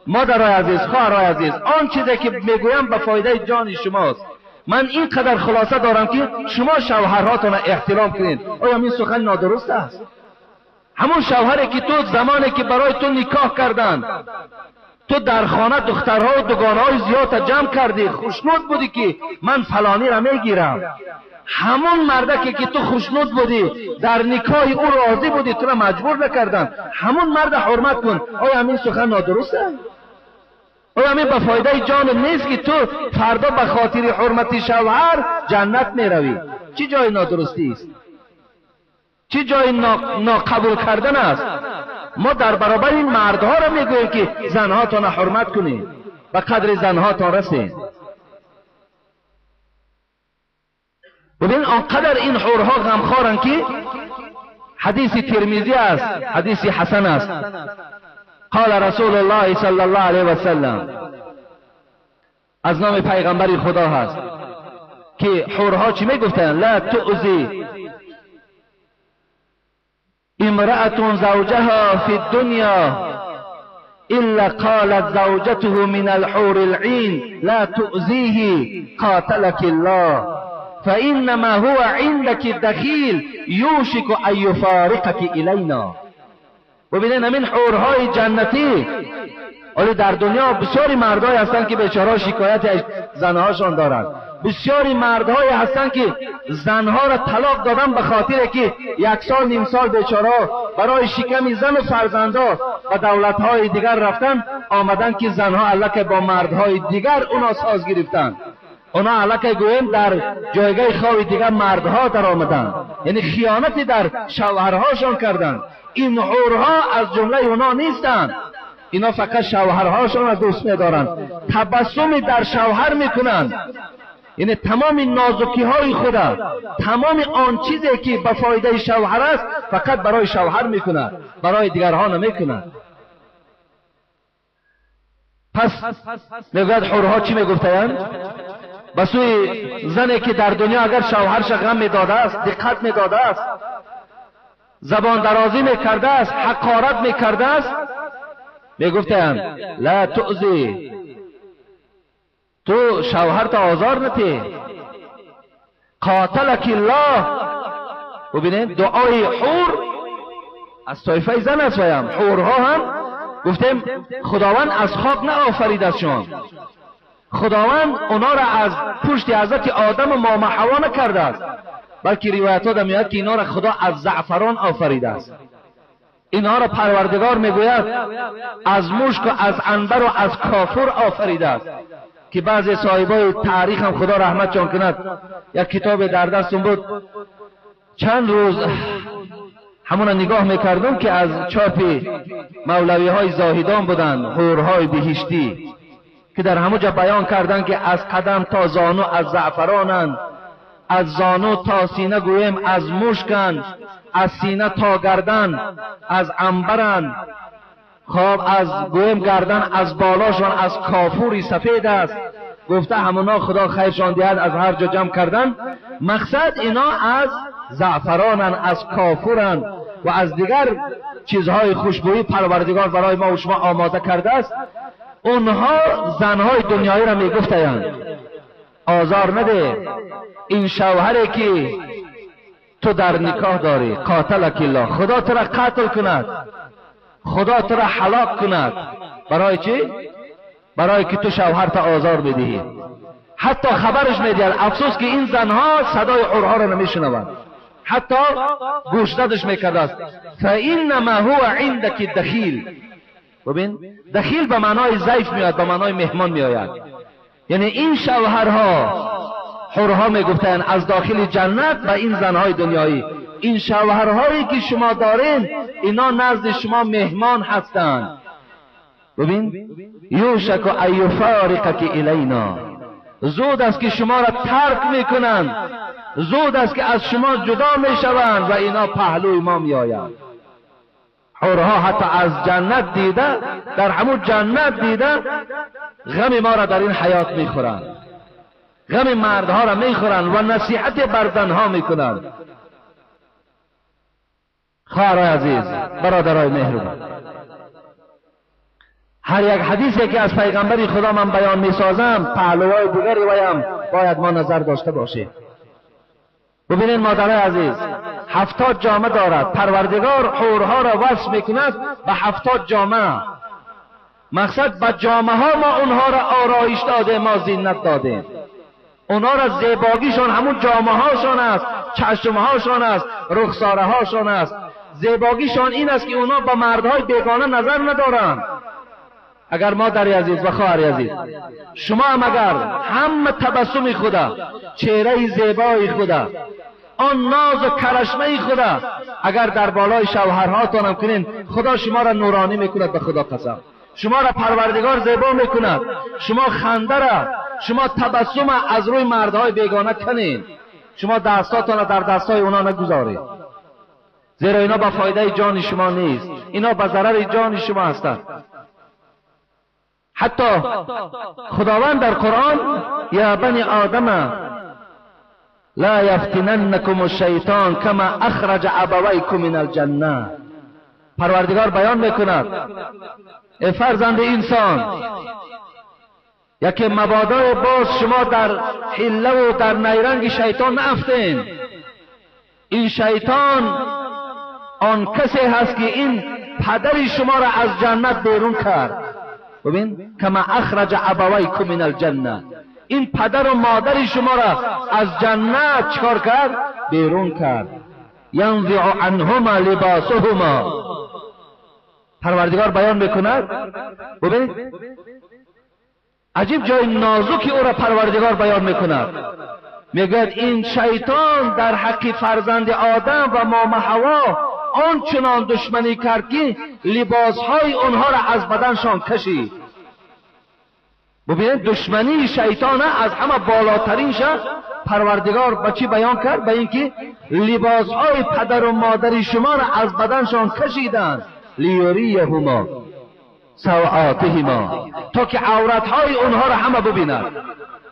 مادرای عزیز، خواهرای عزیز، آن چیزی که میگویم به فایده جان شماست. من اینقدر خلاصه دارم که شما شوهرهاتان احترام کنید. آیا این سخن نادرست است؟ همون شوهری که تو زمانی که برای تو نکاح کردن، تو در خانه دخترها و دوگانه‌های زیاد جمع کردی، خوشنود بودی که من فلانی را میگیرم. همون مردکی که تو خوشنود بودی، در نکاح او راضی بودی، تو را مجبور نکردن، همون مرد حرمت کن. آیا همین سخن نادرست است؟ آیا همین به فایده جان نیست که تو فردا به خاطر حرمت شوهر جنت میروی؟ چه جای نادرستی است؟ چه جای ناقبول کردن است؟ ما در برابر این مردها را میگوییم که زنهاتان حرمت کنید، به قدر زنهاتان رسید. ببین آنقدر این حورها غمخوارند که حدیث ترمذی است، حدیث حسن است. قال رسول الله صلی الله علیه و سلم، از نام پیغمبر خدا هست که حورها چی میگفتند؟ لا تؤذی امرأة زوجها في الدنيا إلا قالت زوجته من الحور العين لا تؤذيه قاتلك الله فإنما هو عندك الدخيل يوشك أن يفارقك إلينا. ببینید همین حورهای جنتی. ولی در دنیا بسیاری مردهایی هستند که بیچاره شکایت از زنهاشان دارند. بسیاری مردهایی هستند که زنها را طلاق دادن به خاطر که یک سال نیم سال بیچاره برای شکم زن و فرزندها و دولت‌های دیگر رفتن، آمدن که زنها الکه با مردهای دیگر اونا ساز گرفتن. اونا الکه گویم در جایگاه خواب دیگر مردها در آمدن، یعنی خیانتی در شوهرهاشان کردند. این حورها از جمله اونا نیستند. اینا فقط شوهرهاشان را دوست می‌دارند، تبسمی در شوهر میکنند. یعنی تمام نازکی های خدا، تمام آن چیزی که به فایده شوهر است فقط برای شوهر میکند، برای دیگرها نمیکند. پس میگوید حورها چی میگفتند؟ به سوی زنی که در دنیا اگر شوهرش غم میداده است، دقت میداده است، زبان درازی میکرده است، حقارت میکرده است، میگفتند لا تؤذی، تو شوهر تا آزار نتی، قاتلک الله. ببینید دعای حور از طایفه زن است. ویم حورها هم گفتیم خداوند از خاک نه شما، خداوند اونا را از پشت حضرت آدم و ماما حوا نکرده است، بلکه روایت ها میاد که اینا را خدا از زعفران آفریده است. اینها را پروردگار میگوید از مشک و از عنبر و از کافور آفریده است، که بعضی صاحبای تاریخ هم خدا رحمت جان کند، یک کتاب در دستم بود، چند روز همون نگاه میکردم که از چاپ مولوی های زاهدان بودند، حورهای بهشتی. که در همونجا بیان کردن که از قدم تا زانو از زعفرانند، از زانو تا سینه گویم از مشکند، از سینه تا گردن از عنبرند، خب از گویم گردن از بالاشان از کافوری سفید است. گفته همونا خدا خیرشان دهد از هر جا جمع کردن. مقصد اینا از زعفرانند، از کافورند و از دیگر چیزهای خوشبویی پروردگار برای ما و شما آماده کرده است. اونها زنهای دنیایی را میگفتند آزار نده این شوهری که تو در نکاح داری، قاتلک الله، خدا تو را قتل کند، خدا تو را هلاک کند. برای چی؟ برای که تو شوهر تا آزار بدهی. حتی خبرش میدهد. افسوس که این زنها صدای عرها را نمیشنوند، حتی گوشزدش میکرده است. فانما هو عندك دخیل. ببین دخیل به معنای ضیف میآید، به معنای مهمان میآید. یعنی این شوهرها، حورها میگفتند از داخل جنت و این زنهای دنیایی، این شوهرهایی که شما دارین اینا نزد شما مهمان هستند. ببین یوشک ان یفارقک الینا، زود است که شما را ترک میکنند، زود است که از شما جدا میشوند و اینا پهلوی ما میآیند. حورها حتی از جنت دیده، در همون جنت دیده، غم ما را در این حیات میخورند، غم مردها را میخورند و نصیحت بر زنها میکنند. خواهرای عزیز، برادرای مهربان، هر یک حدیثی که از پیغمبر خدا من بیان میسازم پهلوهای دیگری ویم باید ما نظر داشته باشیم. ببینید مادرای عزیز، 70 جامه دارد پروردگار، حورها را وصف میکند به 70 جامه. مقصد به جامه ها ما اونها را آرایش داده، ما زینت دادیم اونها را. زیباگیشان همون جامه هاشان است، چشم هاشان است، رخساره هاشان است. زیباگیشان این است که اونها با مردهای بیگانه نظر ندارند. اگر مادر عزیز و خواهر عزیز، شما هم اگر همه تبسم خدا، چهره زیبای خدا، آن ناز و کرشمه خدا اگر در بالای شوهرهاتان هم کنین، خدا شما را نورانی میکند. به خدا قسم، شما را پروردگار زیبا میکند. شما خنده را، شما تبسم از روی مردهای بیگانه کنین. شما دستاتان را در دستای اونا نگذارید، زیرا اینا به فایده جان شما نیست، اینا به ضرر جان شما هستند. حتی خداوند در قرآن یا بنی آدم لا یفتننکم الشیطان کما اخرج ابویکم من الجنه. پروردگار بیان میکند ای فرزند انسان، یکی مبادای باز شما در حیله و در نیرنگ شیطان نافتین. این شیطان آن کسی هست که این پدر شما را از جنت بیرون کرد. ببین کما اخرج ابویکم من الجنه، این پدر و مادر شما را از جنت چکار کرد؟ بیرون کرد. ینزع عنهما لباسهما. پروردگار بیان میکند. ببین عجیب جای نازکی او را پروردگار بیان میکند. میگوید این شیطان در حق فرزند آدم و مام حوا آنچنان دشمنی کرد که لباسهای آنها را از بدنشان کشید. ببینید دشمنی شیطان از همه بالاترین شد. پروردگار به چی بیان کرد؟ به اینکه لباسهای پدر و مادر شما را از بدنشان کشیدند. لیوریهما سوآتهما، تا که عورتهای اونها را همه ببیند.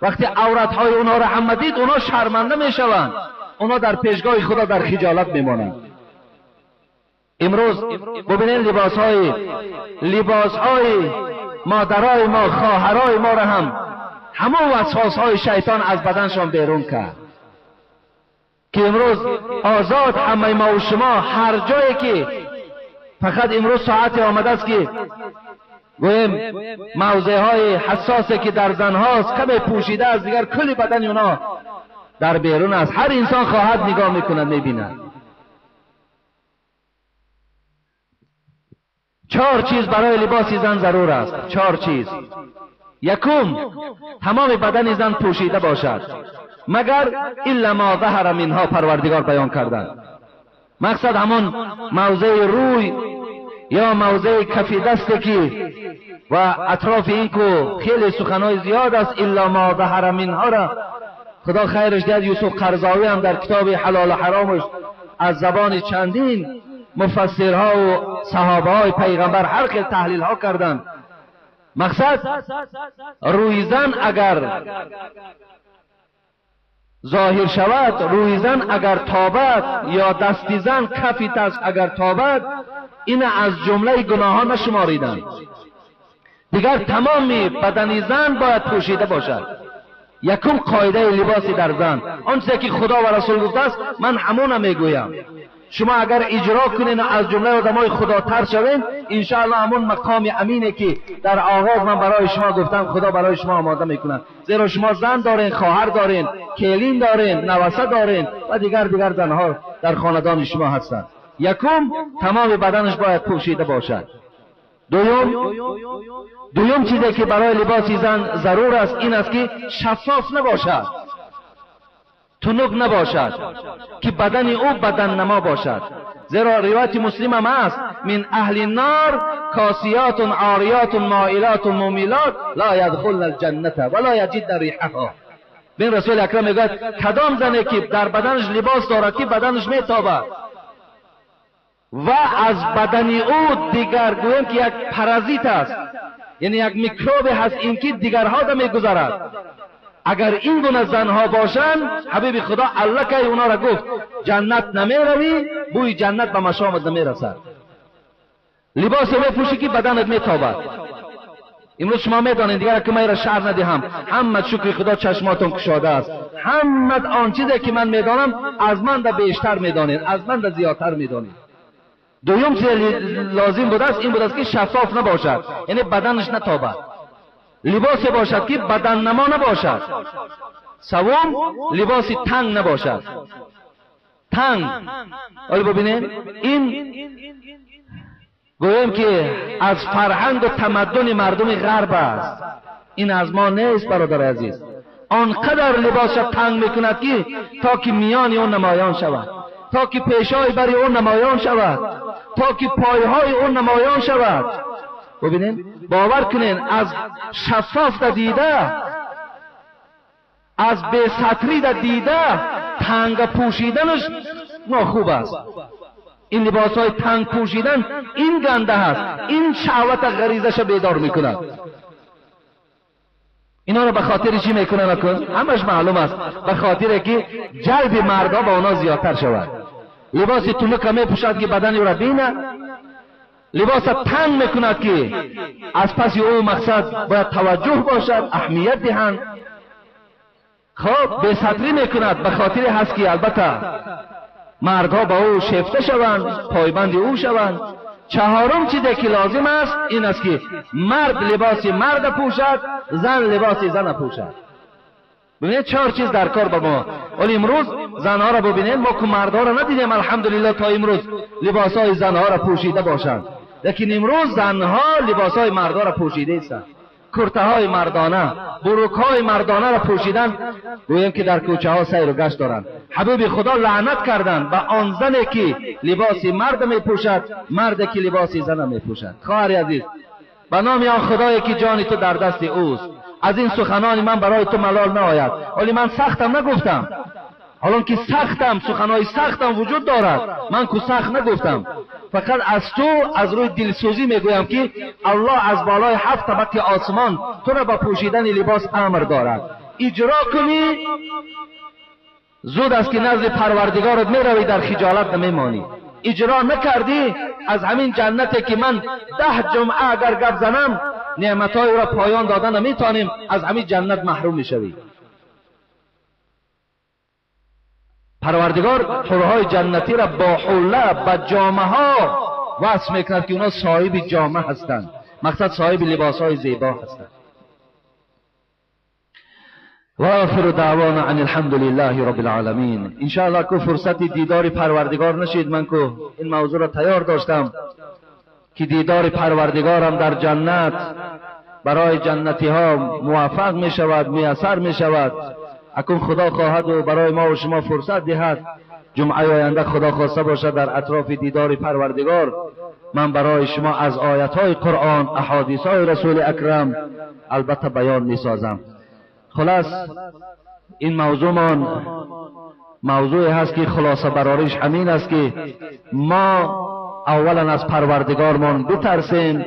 وقتی عورتهای اونها را همه دید، اونها شرمنده میشوند، اونها در پیشگاه خدا در خجالت میمانند. امروز ببینید لباسهای مادرای ما، خواهرای ما را هم همون وسواسهای شیطان از بدنشان بیرون کرد که امروز آزاد همه ما و شما هر جایی که فقط امروز ساعتی آمده است که گویم موضع های حساسی که در زنهاست کمی پوشیده از دیگر کلی بدن اونا در بیرون است. هر انسان خواهد نگاه میکند، میبیند. 4 چیز برای لباس زن ضرور است. 4 چیز. یکم، تمام بدن زن پوشیده باشد مگر الا ما ظهر منها، پروردگار بیان کردند. مقصد همون موضع روی یا موضع کف دست که و اطراف این کو خیلی سخنهای زیاد است، الا ما ظهر منها را خدا خیرش دهد. یوسف قرضاوی هم در کتاب حلال و حرامش از زبان چندین مفسرها و صحابه های پیغمبر هر خیل تحلیل ها کردند. مقصد روی زن اگر ظاهر شود، روی زن اگر تابد یا دستی زن کفی دست اگر تابد، این از جمله گناه ها نشماریدند. دیگر تمام بدن زن باید پوشیده باشد. یکم قاعده لباسی در زن، آنچه که خدا و رسول گفته است من همون میگویم. شما اگر اجرا کنین و از جمله آدمای خدا تر شوین، انشاءالله همون مقام امینه که در آغاز من برای شما گفتم خدا برای شما آماده میکنه. زیرا شما زن دارین، خواهر دارین، کلین دارین، نواسه دارین و دیگر زنها در خاندان شما هستند. یکم تمام بدنش باید پوشیده باشد. دوم چیزی که برای لباس زن ضرور است این است که شفاف نباشد، تنک نباشد، که بدن او بدن نما باشد. زیرا روایت مسلم هم است، من اهل النار کاسیات عاریات مائلات ممیلات لا یدخلن الجنة ولا یجدن ریحها. بین رسول اکرم میگوید کدام زنی که در بدنش لباس دارد که بدنش میتابد و از بدن او دیگر گویم که یک پرازیت است، یعنی یک میکروب هست این که دیگرها را میگذرد. اگر این گونه زنها باشند، حبیب خدا الله که اونا را گفت جنت نمیروی، بوی جنت به مشامت نمیرسد. لباس میپوشی که بدنت میتابد. امروز شما میدانید دیگر که من را شعر ندهم، همه شکر خدا چشماتون کشاده است. همه آن چیزی که من میدانم از من ده بیشتر میدانید، از من ده زیادتر میدانید. دوم چیز لازم بوده است این بوده است که شفاف نباشد، یعنی بدنش نتابد، لباس باشد که بدن نما نباشد. سوم لباس تنگ نباشد، تنگ. حالا ببینید این گویم که از فرهنگ و تمدن مردم غرب است، این از ما نیست برادر عزیز. آنقدر لباس تنگ میکند که تا که میان اون نمایان شود، تا که پیشای بری اون نمایان شود، تا که پایهای اون نمایان شود. ببینین، باور کنین از شفاف دیده، از بی ستری دیده، تنگ پوشیدنش ناخوب است. این لباس های تنگ پوشیدن این گنده هست، این شهوت غریزش بیدار میکند. اینا رو به خاطر چی میکنن؟ همش معلوم است، به خاطر که جلب مردها به اونا زیادتر شود. لباس تنک میپوشد که بدن او را بینه، لباس تنگ میکند که از پس او مقصد باید توجه باشد، اهمیت دهند. خب بی ستری میکند به خاطر هست که البته مردها به او شیفته شوند، پایبند او شوند. چهارم چیزی که لازم است این است که مرد لباس مرد پوشد، زن لباس زن پوشد. ببینید چهار چیز در کار با ما. ولی امروز زنها را ببینید، ما که مردها را ندیدیم الحمدلله تا امروز لباسهای زنها را پوشیده باشند، لیکن امروز زنها لباسهای مردها را پوشیده هستند، کرته های مردانه، بروک های مردانه را پوشیدن، گوییم که در کوچه ها سیر و گشت دارند. حبیب خدا لعنت کردند به آن زنی که لباس مرد می پوشد، مرد که لباس زن می پوشد. خواهر عزیز، به نام آن خدایی که جان تو در دست اوست، از این سخنان من برای تو ملال نآید. ولی من سختم نگفتم، حالا که سختم، سخنهای سختم وجود دارد، من که سخت نگفتم، فقط از تو از روی دلسوزی میگویم که الله از بالای 7 طبق آسمان تو را با پوشیدن لباس امر دارد. اجرا کنی زود است که نزد پروردگارت میروی، در خجالت نمیمانی. اجرا نکردی از همین جنتی که من 10 جمعه اگر گپ زنم نعمتهای را پایان دادن نمیتونیم، از همین جنت محروم میشوی. پروردگار حورهای جنتی را با حله، با جامه ها وصف میکند که اونا صاحب جامه هستند، مقصد صاحب لباس های زیبا هستند. و آخر دعوانا ان الحمد لله رب العالمین. انشاءالله که فرصت دیدار پروردگار نشید، من که این موضوع را تیار داشتم که دیدار پروردگارم در جنت برای جنتی ها موفق می شود، میسر می شود. اکنون خدا خواهد و برای ما و شما فرصت دهد، جمعه آینده خدا خواسته باشد در اطراف دیدار پروردگار من برای شما از آیت‌های قرآن، احادیث‌های رسول اکرم البته بیان می‌سازم. خلاص این موضوعمان موضوعی هست که خلاصه براریش همین است که ما اولا از پروردگارمان بترسیم،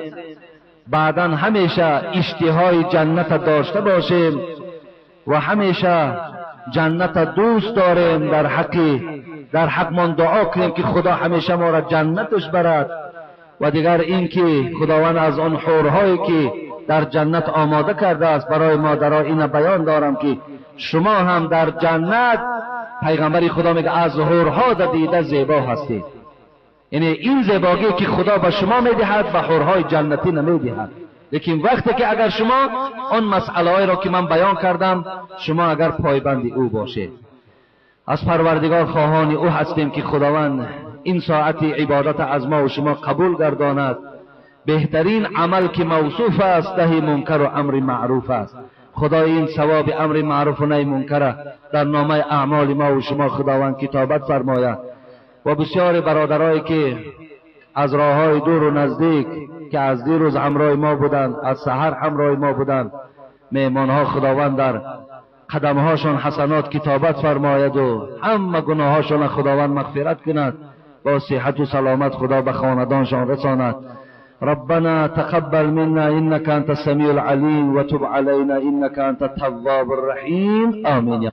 بعدا همیشه اشتهای جنت داشته باشیم و همیشه جنت دوست داریم، در حقمان دعا کنیم که خدا همیشه ما را جنتش برد. و دیگر اینکه خداوند از آن حورهایی که در جنت آماده کرده است برای ما در این بیان دارم که شما هم در جنت، پیغمبر خدا میگه از حورها در دیده زیبا هستید. یعنی این زیبایی که خدا به شما میدهد به حورهای جنتی نمیدهد. لیکن وقتی که اگر شما آن مسئله را که من بیان کردم، شما اگر پایبند او باشید، از پروردگار خواهان او هستیم که خداوند این ساعت عبادت از ما و شما قبول گرداند. بهترین عمل که موصوف است نهی منکر و امر معروف است. خدا این ثواب امر معروف و نهی منکر در نامه اعمال ما و شما خداوند کتابت فرماید. و بسیار برادرایی که از راههای دور و نزدیک که از دیروز همراه ما بودند، از سحر همراه ما بودند، مهمانها خداوند در قدمهاشان حسنات کتابت فرماید و همه گناهاشان خداوند مغفرت کند، با صحت و سلامت خدا به خاندانشان رساند. ربنا تقبل منا انك انت السميع العليم وتب علينا انك انت التواب الرحيم. آمين.